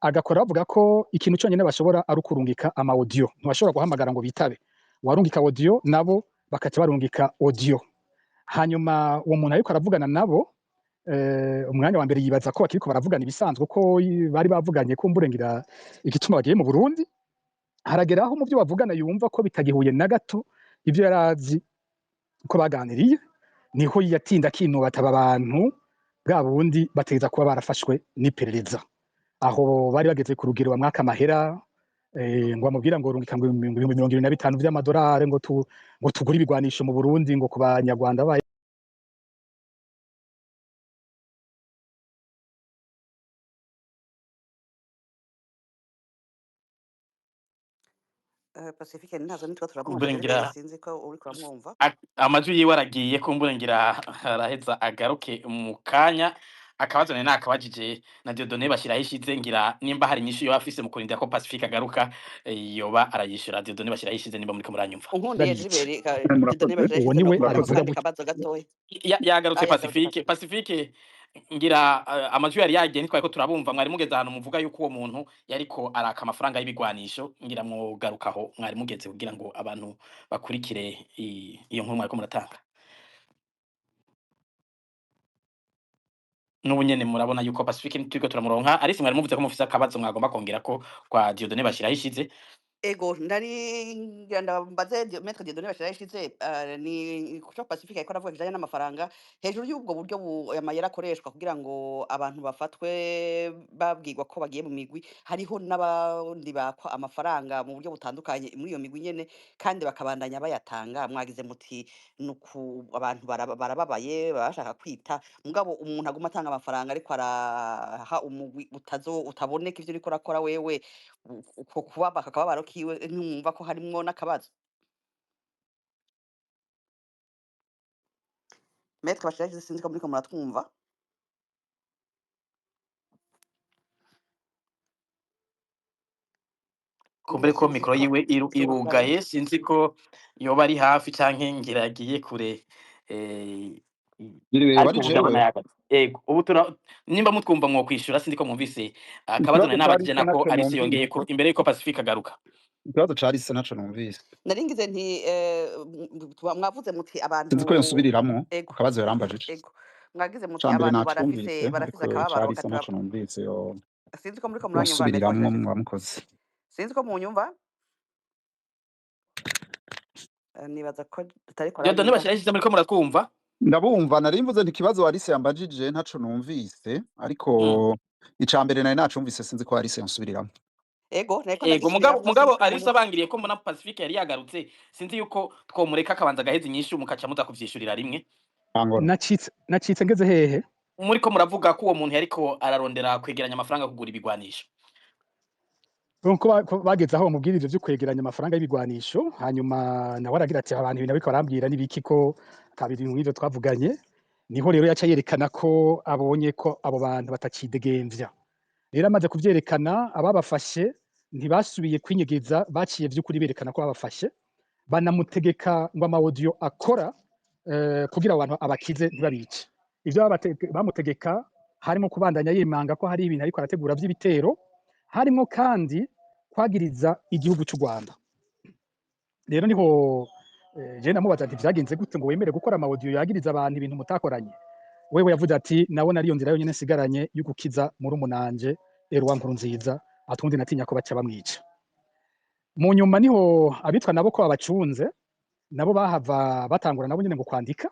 agakora bavuga ko ikintu cyonyine bashobora ari ukurungika ama audio, ntibashobora guhamagara ngo bitabe, warungika audio nabo bakaca barungika audio. Hanyuma uwo muntu ariko aravugana nabo, umwanya wa mbere yibaza ko bakiriko baravugana ibisanzwe, ko bari bavuganye ko mburengira igituma bagiye mu Burundi. Haragera aho mu byo bavugana yumva ko bitagihuye na gato ibyo yari azi ko baganiriye. Niho yatinda akinuba, ataba abantu bwa bundi bategeza kuba barafashwe n'iperereza. Aho bari bageze ku rugero bamwaka amahera, ngo bamubwira ngo rungika ngo 75,000 vy'amadolari ngo tugure ibigwanisho mu Burundi, ngo ku banyarwanda baye. Pacifique ntazo nitwa turamwumva. Kumbure Gilbert, ngira sinzi ko uriko uramwumva. Amajwi yiwe aragiye, kumbure ngira araheza agaruke mu kanya. Akabazo nari nakabajije na Dieudonné bashyiraho ishize, ngira nimba hari inyishu yoba afise mu kurindira ko Pacifique agaruka, yoba arayishura. Dieudonné bashyiraho ishize, nimba muriko muranyumva. Unkundiye Babica. Gilbert, Murakoze. Dieudonné bashyiraho Uwo ishize, niwe nokongera abivuga akandi gutyo. kabazo gatoya. Yagarutse. Ah, yagarutse. Pacifique, Pacifique. Pacifique, ngira amajwi yari yagiye, ntitwari ko turabumva. Mwari mugeze ahantu muvuga yuko uwo muntu yariko araka amafaranga y'ibigwanisho, ngira mwogarukaho mwari mugeze kugira ngo abantu bakurikire iyo nkuru mwariko muratanga. N'ubu nyene murabona yuko Pacifique turiko turamuronka. Ariko mwari muvuze ko mufise akabazo mwagomba kongera ko kwa Dieudonné bashyiraho ishize. Ego, nari ngira ndambaze Maître Dieudonné bashyiraho ishize, ni kuco Pacifique yariko aravuga kijanye n'amafaranga hejuru y'ubwo buryo amayera akoreshwa kugira ngo abantu bafatwe babwirwa ko bagiye mu migwi. Hariho n'abandi bakwa amafaranga mu buryo butandukanye muri iyo migwi nyene, kandi bakabandanya bayatanga. Mwagize muti nuku abantu barababaye, baba bashaka kwita, mugabo umuntu aguma atanga amafaranga ariko araha umugwi utazo utaboneka ivyo uriko urakora wewe, uko kubaba akababaro kiwe, ntiwumva ko harimwo n'akabazo? Maître Bashirahishize, sinzi ko muriko muratwumva. Kumbure ko Sinzi mikoro ko yiwe irugaye. Irugaye, sinzi ko yoba ari hafi canke ngira yagiye kure, Gilbert, ariko bari ubu ndabona jewe yagarutse. Ego, ubu tura nimba mutwumva mwokwishura. Sinzi ko mwumvise akabazo Ikibazo nari cari nabajije se nako naco Alice yongeye numvise. ko imbere yuko Pacifique agaruka. Ikibazo cari se naco numvise. Nari ngize nti mwavuze muti abantu Sinzi ko yonsubiriramwo ego akabazo yarambajije. Ego, mwagize muti Ca mbere abantu barafise nacumvise, barafise ariko akababaro cari se bakatura. naco numvise yo Sinzi ko muriko muranyumva, Maître yonsubiriramwo Bashirahishize. mwamukoze. Sinzi ko munyumva. Nibaza ko tutariko Dieudonné aranyumva. bashyiraho ishize, muriko muratwumva? Ndabumva. Nari mvuze nti ikibazo Alice yambajije ntaco numvise, ariko ica mbere nari nacumvise, sinzi ko Alice yonsubiriramwo. Ego, nariko Ego, mugabo ndagisubiramwo, mugabo sinzi ko Alice munyumva. abangiriye ko mbona Pacifique yari yagarutse, sinzi yuko twomureka akabanza agaheza inyishu mukaca muza kuvyishurira rimwe. Angora. Nacitse ngeze hehe? Muriko muravuga ko uwo muntu yariko ararondera kwegeranya amafaranga kugura ibigwanisho. Ko bageze aho bamubwira ivyo vyo kwegeranya amafaranga y'ibigwanisho, hanyuma nawe aragira ati: "Abantu ibintu bariko barambwira n'ibiki ko ata bintu nk'ivyo twavuganye?" Niho rero yaca yerekana ko abonye ko abo bantu batacidegemvya. Rero amaze kuvyerekana, ababafashe ntibasubiye kwinyegeza, baciye vy'ukuri berekana ko babafashe, banamutegeka ngo ama audio akora kugira abantu abakize ntibabice. Ivyo bamutegeka Harimo kubandanya yimanga ko hari ibintu ariko arategura vy'ibitero, harimo kandi kwagiriza igihugu c'u Rwanda. Rero niho je namubaza nti vyagenze gute ngo wemere gukora ama audio yagiriza abantu ibintu mutakoranye? Wewe yavuze ati nabona ariyo nzira yonyene nsigaranye yo gukiza murumunanje Eloi Nkurunziza, atundi natinya ko baca bamwica. Mu nyuma niho abitwa nabo ko babacunze nabo bahava batangura nabo nyene ngo kwandika.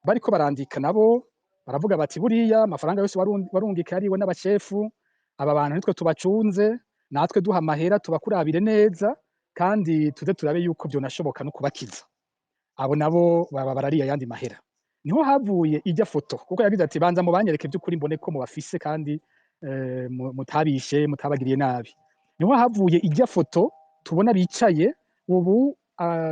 Bariko barandika nabo baravuga bati buriya amafaranga yose warungika yariwe n'abashefu, aba bantu nitwe tubacunze, natwe duha amahera tubakurabire neza, kandi tuze turabe yuko vyonashoboka no kubakiza. Abo nabo baba barariye ayandi mahera. Niho havuye ijya foto, kuko yagize ati banza mubanyereke by'ukuri mbone ko mubafise kandi mutabishe mutabagiriye nabi. Niho havuye ijya foto tubona bicaye ubu,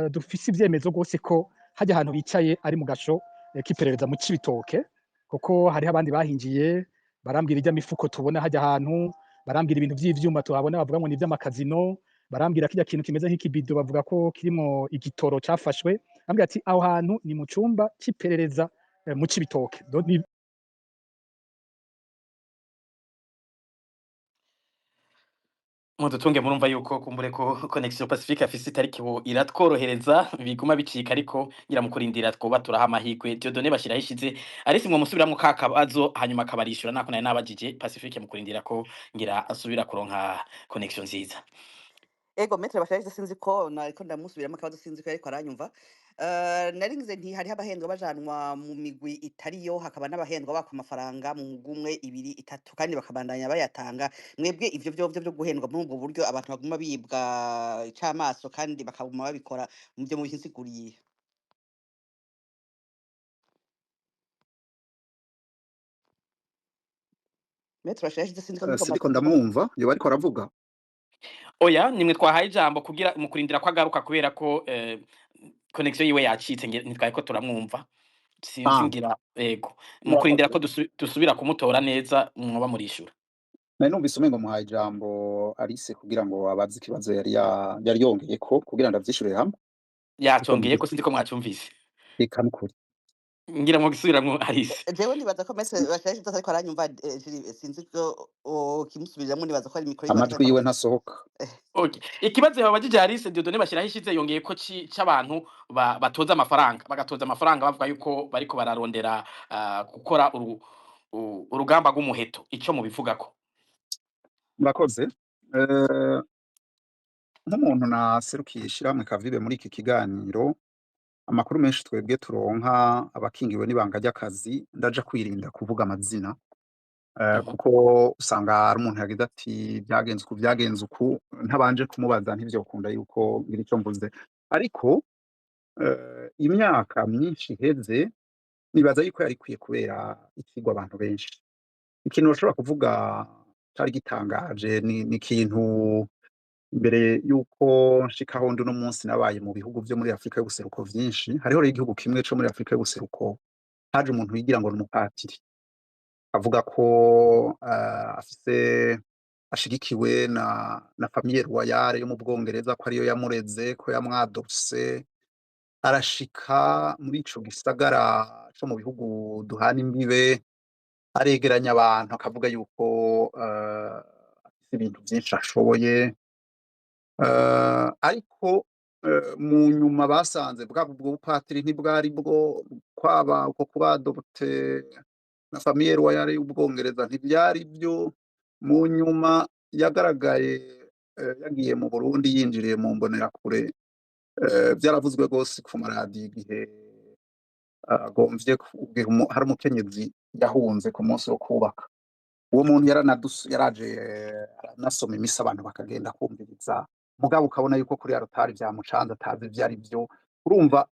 dufise ivyemezo rwose ko hajya ahantu bicaye ari mu gasho k'iperereza mu Cibitoke, kuko hariho abandi bahinjiye barambwira ijya mifuko tubona hajya ahantu, barambwira ibintu vy'ivyuma tuhabona bavuga ngo ni ivy'amakazino, barambwira kirya kintu kimeze nk'ikibido bavuga ko kirimo igitoro cafashwe. Barambwira ati aho hantu ni mu cumba c'iperereza mu Cibitoke. Mudutunge murumva yuko kumbure ko connexion Pacifique afise itariki ubu iratworohereza biguma bicika, ariko ngira mu kurindira twoba turaha amahirwe Dieudonné bashiraho ishize arisi mwo musubiramwo ka kabazo hanyuma akabarishura nako nari nabajije Pacifique mu kurindira ko ngira asubira kuronka connexion nziza. Ego, maître Bashayije, sinzi ko nariko ndamusubiramo akabazo, sinzi ko yariko aranyumva. Nari ngize nti hariho abahendwa bajanwa mu migwi itariyo, hakaba n'abahendwa bakwa amafaranga mu mugwi umwe, ibiri, itatu, kandi bakabandanya bayatanga. Mwebwe ivyo vyovyo vyo guhendwa muri ubwo buryo, abantu baguma bibwa icamaso kandi bakaguma babikora, muvyo mubisiguriye? Maître Bashayije, sinzi ko ndiko Sindiko ndamwumva yoba ariko aravuga. Oya, nimwe twahaye ijambo kugira mu kurindira ko agaruka, kubera ko connexion yiwe yacitse ntitwari ko turamwumva. Sinzi ngira ego mu kurindira ko dusubira kumutora neza mwoba murishura. Nari numvise umengo muhaye ijambo Alice kugira ngo abaze ikibazo yari yari yongeyeko kugira ndavyishure hamwe. Yacongeye ko sinzi ko mwacumvise. Reka nukuri. Ngira ngo gisubiramwo Alice. Jewe nibaza ko maître Bashayije ariko aranyumva, sinzi ko kimusubiriramo, nibaza ko ari micro yiwe. Amajwi yiwe ntasohoka. Okay. Ikibazo babajije Alice Dieudonné bashyiraho ishize yongeye ko c'abantu batoza amafaranga, bagatoza amafaranga bavuga yuko bariko bararondera gukora urugamba rw'umuheto, ico mubivugako? Murakoze. Nk'umuntu naserukiye ishirahamwe Kavibe muri iki kiganiro, amakuru menshi twebwe turonka abakingiwe n'ibanga ry'akazi, ndaja kwirinda kuvuga amazina, kuko usanga ari umuntu yagize ati byagenze uku byagenze uku, ntabanje kumubaza ntivyokunda yuko ngira ico mvuze. Ariko imyaka myinshi iheze nibaza yuko yari ikwiye kubera ikigwa abantu benshi. Ikintu bashobora kuvuga cari gitangaje ni ikintu imbere yuko nshikaho ndi uno munsi nabaye mu bihugu vyo muri Afrika y'ubuseruko vyinshi. Hariho rero igihugu kimwe co muri Afrika y'ubuseruko haje umuntu yigira ngo ni umupatiri, avuga ko afise ashigikiwe na famille royale yo mu Bwongereza, ko ariyo yamureze, ko yamwadopse, arashika muri ico gisagara co mu bihugu duhana imbibe, aregeranya abantu akavuga yuko afise ibintu vyinshi ashoboye. Ariko mu nyuma basanze bwa ubwo bupatiri ntibwari bwo kwaba uko kuba adopte na famille royale y'Ubwongereza ntivyari byo. Mu nyuma yagaragaye yagiye mu Burundi yinjiriye mu mbonerakure, vyaravuzwe rwose ku maradiyo igihe agomvye hari umukenyezi yahunze ku munsi wo kubaka. Uwo muntu yaraje aranasoma imisa, abantu bakagenda kumviriza, mugabo ukabona yuko kuri arotari vyamucanze atazi ivyo ari vyo. Urumva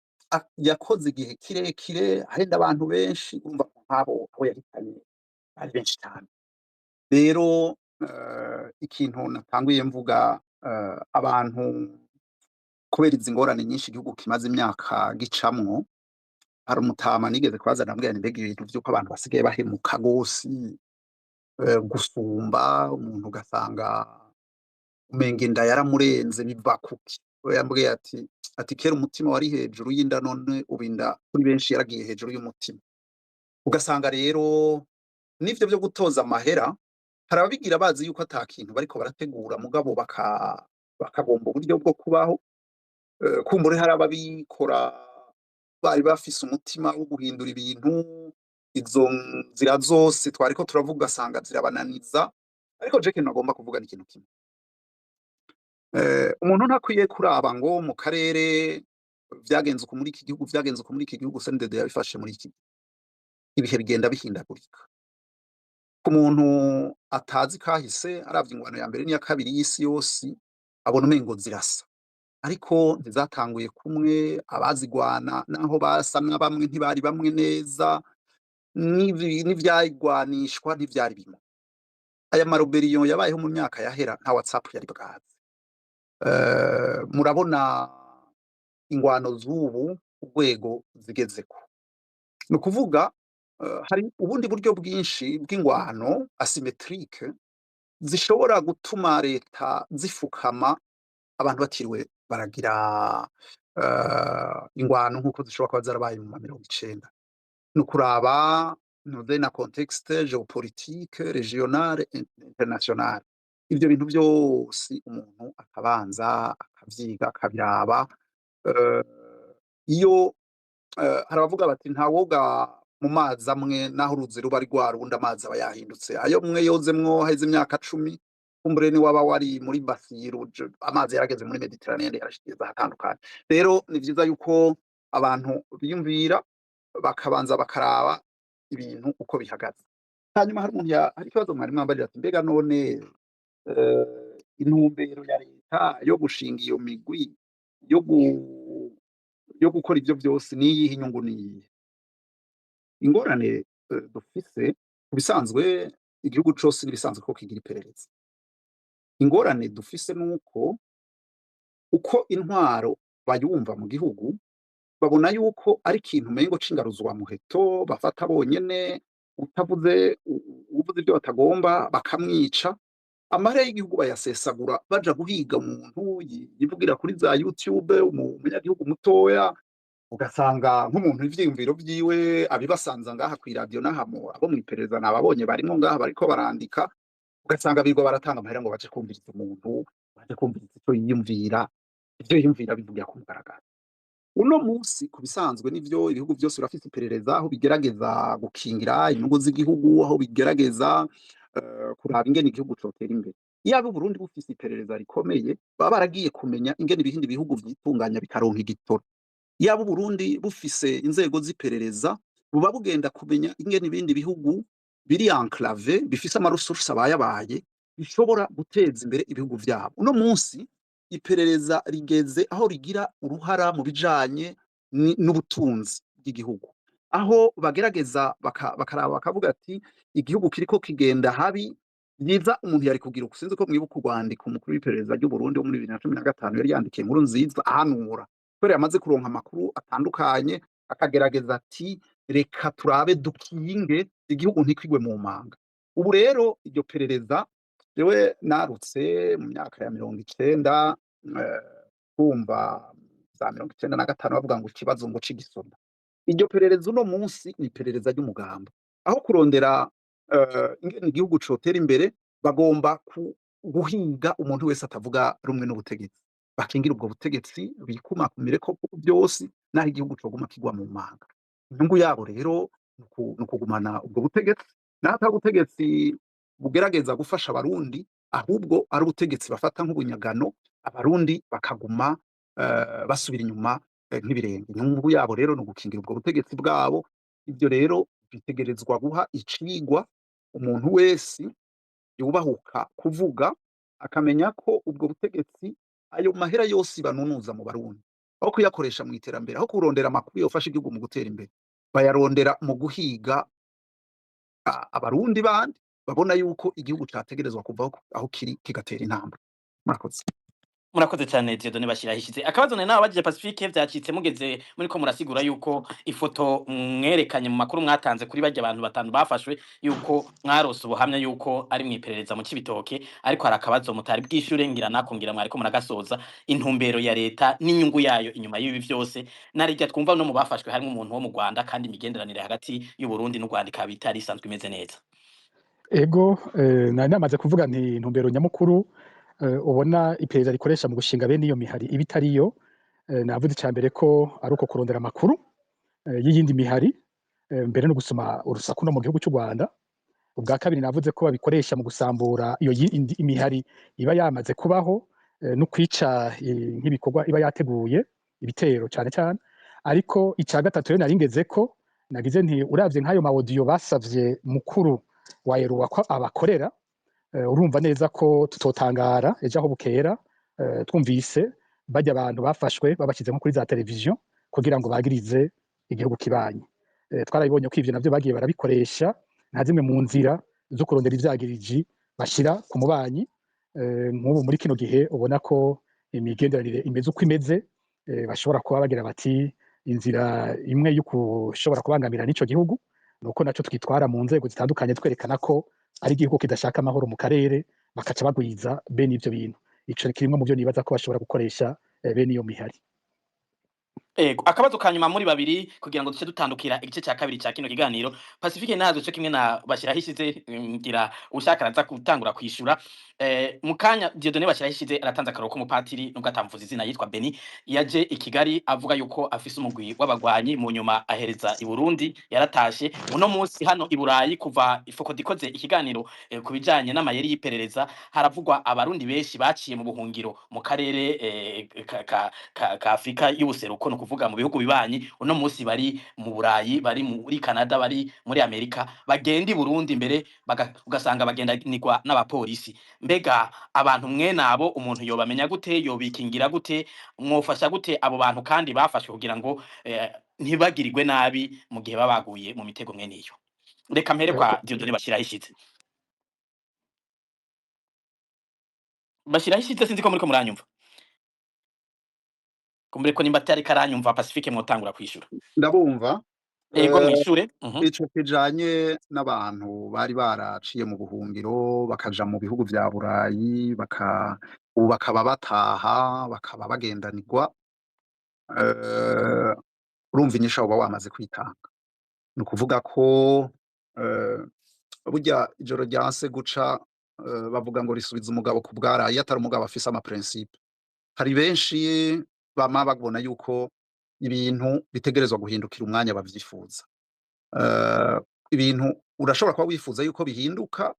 yakoze igihe kirekire ahenda abantu benshi, urumva nk'abo abo yahitanye ari benshi cyane. Rero ikintu natanguye mvuga, abantu kubera izi ngorane nyinshi igihugu kimaze imyaka gicamwo, hari umutama nigeze kubaza ndamubwira nti mbega ibintu vy'uko abantu basigaye bahemuka gose, gusumba umuntu ugasanga umenga inda yaramurenze, biva kuki? We yambwiye ati kera umutima wari hejuru y'inda, none ubu inda kuri benshi yaragiye hejuru y'umutima. Ugasanga rero N'ivyo vyo gutoza amahera, hari ababigira bazi yuko ata kintu bariko barategura, mugabo bakagomba uburyo bwo kubaho. Kumbure hari ababikora bari bafise umutima wo guhindura ibintu, izo nzira zose twariko turavuga asanga zirabananiza. Ariko je kintu nagomba kuvuga ni ikintu kimwe. Umuntu ntakwiye kuraba ngo mu karere vyagenze uku, muri iki gihugu vyagenze uku, muri iki gihugu CNDD yabifashe muri iki. Ibihe bigenda bihindagurika. Ku muntu atazi kahise, aravye ingwano ya mbere n'iya kabiri y'isi yose, abona umengo zirasa, ariko ntizatanguye kumwe. Abazigwana naho basa na bamwe, ntibari bamwe neza, n'ivyayigwanishwa ntivyari bimwe. Aya ma rébellions yabayeho mu myaka yahera, nta WhatsApp yari bwaze. Murabona ingwano z'ubu urwego zigezeko. Ni ukuvuga hari ubundi buryo bwinshi bw'ingwano asymétrique zishobora gutuma leta zifukama, abantu batiriwe baragira ingwano nk'uko zishobora kuba zarabaye mu ma 90. Ni ukuraba ntuze na contexte géopolitique régionale, internationale, ivyo bintu vyose umuntu akabanza akavyiga, akabiraba. Iyo hari abavuga bati ntawoga mu mazi amwe, naho uruzi ruba ari rwa rundi, amazi aba yahindutse. Ayo mwe yozemwo haheze imyaka 10, kumbure ni waba wari muri Basiru, amazi yarageze muri Mediterranee, yarashikiriza ahatandukanye. Rero ni vyiza yuko abantu biyumvira, bakabanza bakaraba ibintu uko bihagaze. Hanyuma hari umuntu hari ikibazo mwari mwambarira ati mbega none intumbero ya leta yo gushinga iyo migwi yo gukora ivyo vyose niyihe? Inyungu niyihe? Ingorane dufise, ku bisanzwe igihugu cose n'ibisanzwe ko kigira iperereza. Ingorane dufise nuko uko intwaro bayumva mu gihugu, babona yuko ari ikintu umengo c'ingaruzwa muheto bafata bonyene, utavuze uvuze ibyo batagomba bakamwica. Amahera y'igihugu bayasesagura baja guhiga umuntu yivugira kuri za YouTube, umunyagihugu mutoya. Ugasanga nk'umuntu ivyiyumviro vyiwe abibasanza ngaha kw'iradiyo n'ahamo, abo mw'iperereza nababonye barimwo ngaha bariko barandika. Ugasanga birirwa baratanga amahera ngo baje kumviriza umuntu, baje kumviriza ico yiyumvira. Ivyo yiyumvira bivugira ku mugaragaro. Uno munsi, ku bisanzwe nivyo, ibihugu vyose birafise iperereza, aho bigerageza gukingira inyungu z'igihugu, aho bigerageza kuraba ingene igihugu cotera imbere. Iyaba Uburundi bufise iperereza rikomeye, baba baragiye kumenya ingene ibindi bihugu vyitunganya bikaronka igitoro. Iyaba Uburundi bufise inzego z'iperereza, buba bugenda kumenya ingene ibindi bihugu biri enclavé, bifise ama ressources abayabaye, bishobora guteza imbere ibihugu vyabo. Uno munsi iperereza rigeze aho rigira uruhara mu bijanye n'ubutunzi bw'igihugu, aho bagerageza bakaraba bakavuga ati igihugu kiriko kigenda habi, byiza umuntu yari kugira uku. Sinzi ko mwibuka urwandiko umukuru w'iperereza ry'u Burundi wo muri 2015 yari yandikiye inkuru nziza, ahanura kubera yamaze kuronka amakuru atandukanye, akagerageza ati reka turabe dukinge igihugu ntikwigwe mu manga. Ubu rero iryo perereza, jewe narutse mu myaka ya 90, kumva za 95 bavuga ngo ikibazo ngo c'igisoda. Iryo perereza uno munsi ni iperereza ry'umugambo. Aho kurondera ingene igihugu cotera imbere, bagomba guhiga umuntu wese atavuga rumwe n'ubutegetsi, bakingira ubwo butegetsi, bikumakumire ko byose, naho igihugu coguma kigwa mu manga. Inyungu yabo rero ni ukugumana ubwo butegetsi, naho atari ubutegetsi bugerageza gufasha Abarundi, ahubwo ari ubutegetsi bafata nk'ubunyagano, Abarundi bakaguma basubira inyuma nk'ibirenge. Inyungu yabo rero ni ugukingira ubwo butegetsi bwabo. Ibyo rero bitegerezwa guha icigwa umuntu wese yubahuka kuvuga, akamenya ko ubwo butegetsi, ayo mahera yose banunuza mu Barundi, aho kuyakoresha mu iterambere, aho kurondera amakuru yofasha igihugu mu gutera imbere, bayarondera mu guhiga Abarundi bandi babona yuko igihugu categerezwa kuva aho kiri kigatera intambwe. Murakoze. Murakoze cyane, Dieudonné Bashirahishize. Akabazo nari nababajije Pacifique, vyacitse mugeze muriko murasigura yuko ifoto mwerekanye mu makuru mwatanze kuri barya abantu batanu bafashwe, yuko mwarose ubuhamya yuko ari mwiperereza mu Cibitoke. Ariko hari akabazo mutari bwishure, ngira nako ngira mwariko muragasoza: intumbero ya leta n'inyungu yayo inyuma y'ibi vyose. Narirya twumva no mu bafashwe harimo umuntu wo mu Rwanda, kandi imigenderanire hagati y'u Burundi n'u Rwanda ikaba itari isanzwe imeze neza. Ego, nari namaze kuvuga nti intumbero nyamukuru ubona iperereza rikoresha mu gushinga bene iyo mihari iba itariyo. Navuze ica mbere ko ari uko kurondera amakuru y'iyindi mihari, mbere no gusoma urusaku no mu gihugu cy'u Rwanda. Ubwa kabiri, navuze ko babikoresha mu gusambura iyo yindi imihari iba yamaze kubaho, no kwica nk'ibikorwa iba yateguye, ibitero cyane cyane. Ariko icya gatatu rero nari ngeze ko nagize nti uravye nk'ayo ma audio basavye mukuru wa Eruwa ko abakorera, urumva neza ko tutotangara ejo aho bukera twumvise bajya abantu bafashwe babashyize nko kuri za televiziyo kugira ngo bagirize igihugu kibanyi. Twarabibonye ko ivyo navyo bagiye barabikoresha nka zimwe mu nzira zo kurondera ivyagiriji bashira ku mubanyi. Nk'ubu muri kino gihe ubona ko imigenderanire imeze uko imeze, bashobora kuba bagira bati inzira imwe yo kushobora kubangamira n'ico gihugu nuko naco twitwara mu nzego zitandukanye twerekana ko ari igihugu kidashaka amahoro mu karere, bakaca bagwiza bene ivyo bintu. Ico ni kimwe mu byo nibaza ko bashobora gukoresha bene iyo mihari. Ego, akabazo ka nyuma muri babiri kugira ngo duce dutandukira igice cya kabiri cya kino kiganiro. Pacifique nazo cyo kimwe na Bashyiraho ishize, ngira ushaka araza gutangura kwishura. Mu kanya Dieudonné Bashyiraho ishize aratanze akaroro k'umupatiri, nubwo atamvuze izina, yitwa Beni, yaje i Kigali avuga yuko afise umugwi w'abagwanyi, mu nyuma ahereza i Burundi, yaratashe. Uno munsi hano i Burayi, kuva ifoko dikoze ikiganiro ku bijanye n'amayeri y'iperereza, haravugwa abarundi benshi baciye mu buhungiro mu karere ka Afrika y'ubuseruko, no kuvuga mu bihugu bibanyi, uno munsi bari mu Burayi, bari muri Canada, bari muri Amerika, bagenda i Burundi mbere ugasanga bagendanirwa n'abapolisi. Mbega abantu mwe nabo umuntu yobamenya gute? Yobikingira gute? Mwofasha gute abo bantu kandi bafashwe kugira ngo ntibagirirwe nabi mu gihe baba baguye mu mitego mwene iyo? Reka mpere kwa Dieudonné Bashyiraho ishize. Bashyiraho ishize, sinzi ko muriko muranyumva. Kumbure ko nimba atari karanyumva, Pacifique mwotangura kwishura. Ndabumva. Ego, mwishure. Ico kijanye n'abantu bari baraciye mu buhungiro bakaja mu bihugu vya Burayi, ubu bakaba bataha, bakaba bagendanirwa, urumva inyishu uba wamaze kwitanga. Ni ukuvuga ko burya ijoro ryanse guca, bavuga ngo risubiza umugabo ku bwaraye, atari umugabo afise ama principe. Hari benshi bama babona yuko ibintu bitegerezwa guhindukira umwanya bavyifuza. Ibintu urashobora kuba wifuza yuko bihinduka,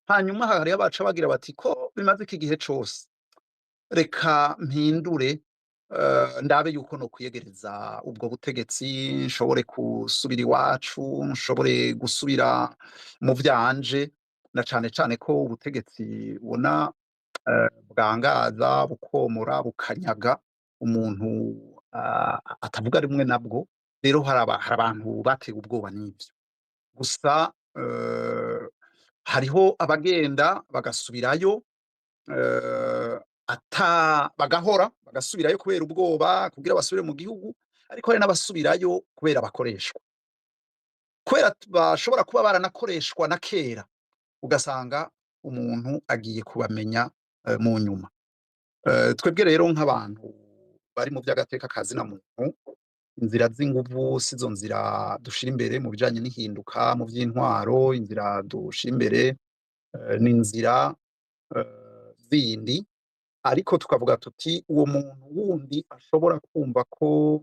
hanyuma hariho abaca bagira bati ko bimaze iki gihe cose, reka mpindure, ndabe yuko no kwiyegereza ubwo butegetsi, nshobore gusubira iwacu, nshobore gusubira mu vyanje, na cane cane ko ubutegetsi ubona bwangaza, bukomora, bukanyaga umuntu atavuga rumwe nabwo. Rero hari abantu batewe ubwoba n'ivyo. Gusa hariho abagenda bagasubirayo, ata bagahora bagasubirayo kubera ubwoba kugira basubire mu gihugu, ariko hari n'abasubirayo kubera bakoreshwa, kubera bashobora kuba baranakoreshwa na kera, ugasanga umuntu agiye kubamenya mu nyuma. Twebwe rero nk'abantu bari mu by'agateka kazi na muntu, inzira z'inguvu sizo nzira dushira imbere mu bijanye n'ihinduka mu by'intwaro. Inzira dushira imbere ni inzira zindi, ariko tukavuga tuti uwo muntu wundi ashobora kumva ko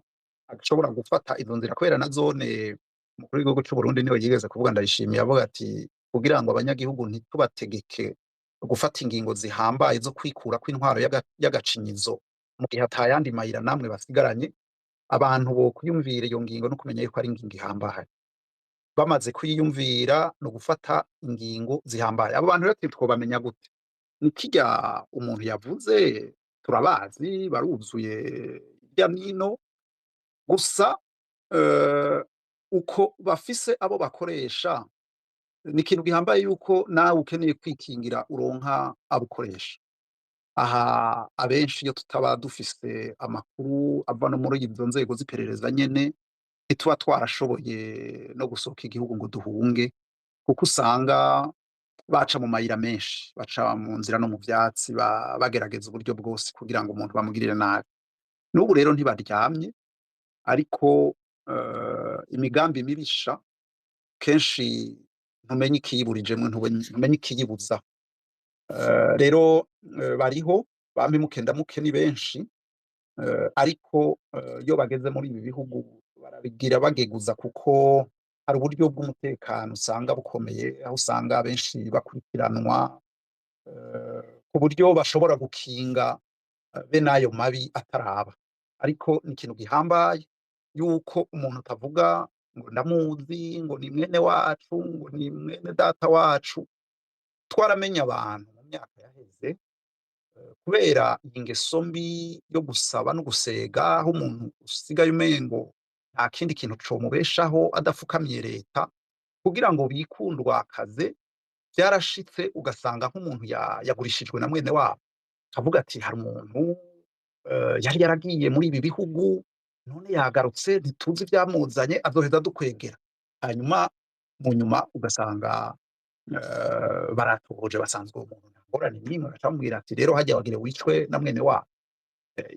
ashobora gufata izo nzira, kubera na zone umukuru w'igihugu c'u Burundi niwe yigeze kuvuga, ndayishimiye, avuga ati kugira ngo abanyagihugu ntitubategeke gufata ingingo zihambaye zo kwikura kw'intwaro y'agacinyizo mu gihe atayandi mayira namwe basigaranye, abantu bo kwiyumvira iyo ngingo no kumenya yuko ari ingingo ihambaye. Bamaze kwiyumvira no gufata ingingo zihambaye, abo bantu rero twobamenya gute? Ni kirya umuntu yavuze, turabazi, baruzuye hirya n'ino. Gusa uko bafise abo bakoresha ni ikintu gihambaye, yuko nawe ukeneye kwikingira uronka abo ukoresha. Aha abenshi iyo tutaba dufise amakuru ava no muri izo nzego z'iperereza nyene, ntituba twarashoboye no gusohoka igihugu ngo duhunge, kuko usanga baca mu mayira menshi, baca mu nzira no mu vyatsi, bagerageza uburyo bwose kugira ngo umuntu bamugirire nabi. N'ubu rero ntibaryamye, ariko imigambi mibisha kenshi Ntumenye ikiyiburijemwo, ntumenye ikiyibuza. Rero bariho bampe mukendamuke ni benshi, ariko iyo bageze muri ibi bihugu barabigira bageguza, kuko hari uburyo bw'umutekano usanga bukomeye, aho usanga benshi bakurikiranwa ku buryo bashobora gukinga be n'ayo mabi ataraba. Ariko ni ikintu gihambaye yuko umuntu atavuga ngo ndamuzi, ngo ni mwene wacu, ngo ni mwene data wacu. Twaramenye abantu mu myaka yaheze kubera iyi ngeso mbi yo gusaba no gusega, aho umuntu usigaye umengo nta kindi kintu comubeshaho adafukamiye leta kugira ngo bikundwakaze. Byarashitse ugasanga nk'umuntu yagurishijwe na mwene wabo, akavuga ati: "Hari umuntu yari yaragiye muri ibi bihugu, none yagarutse, ntituzi ivyamuzanye, azoheza dukwegera." Hanyuma mu nyuma ugasanga baratohoje, basanzwe uwo muntu nta ngorane n'imwe, bagaca bamubwira ati: "Rero harya wagire wicwe na mwene wabo."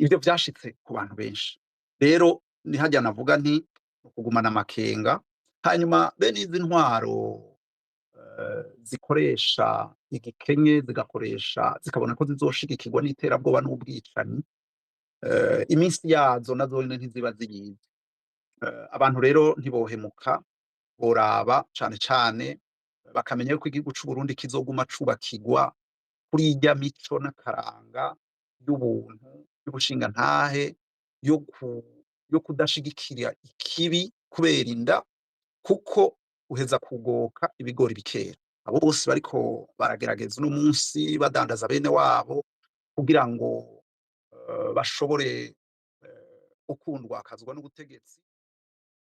Ivyo vyashitse ku bantu benshi. Rero ni harya navuga nti ukugumana amakenga. Hanyuma bene izi ntwaro zikoresha igikenye, zigakoresha, zikabona ko zizoshigikirwa n'iterabwoba n'ubwicanyi, iminsi yazo nazo nyene ntiziba ziyizi. Abantu rero ntibohemuka, boraba cane cane bakamenya yuko igihugu c'Uburundi kizoguma cubakigwa kuri irya mico n'akaranga y'ubuntu, y'ubushingantahe, yo kudashigikira ikibi kubera inda, kuko uheza kugoka ibigori bikera. Abo bose bariko baragerageza uno munsi badandaza bene wabo kugira ngo bashobore gukundwakazwa n'ubutegetsi.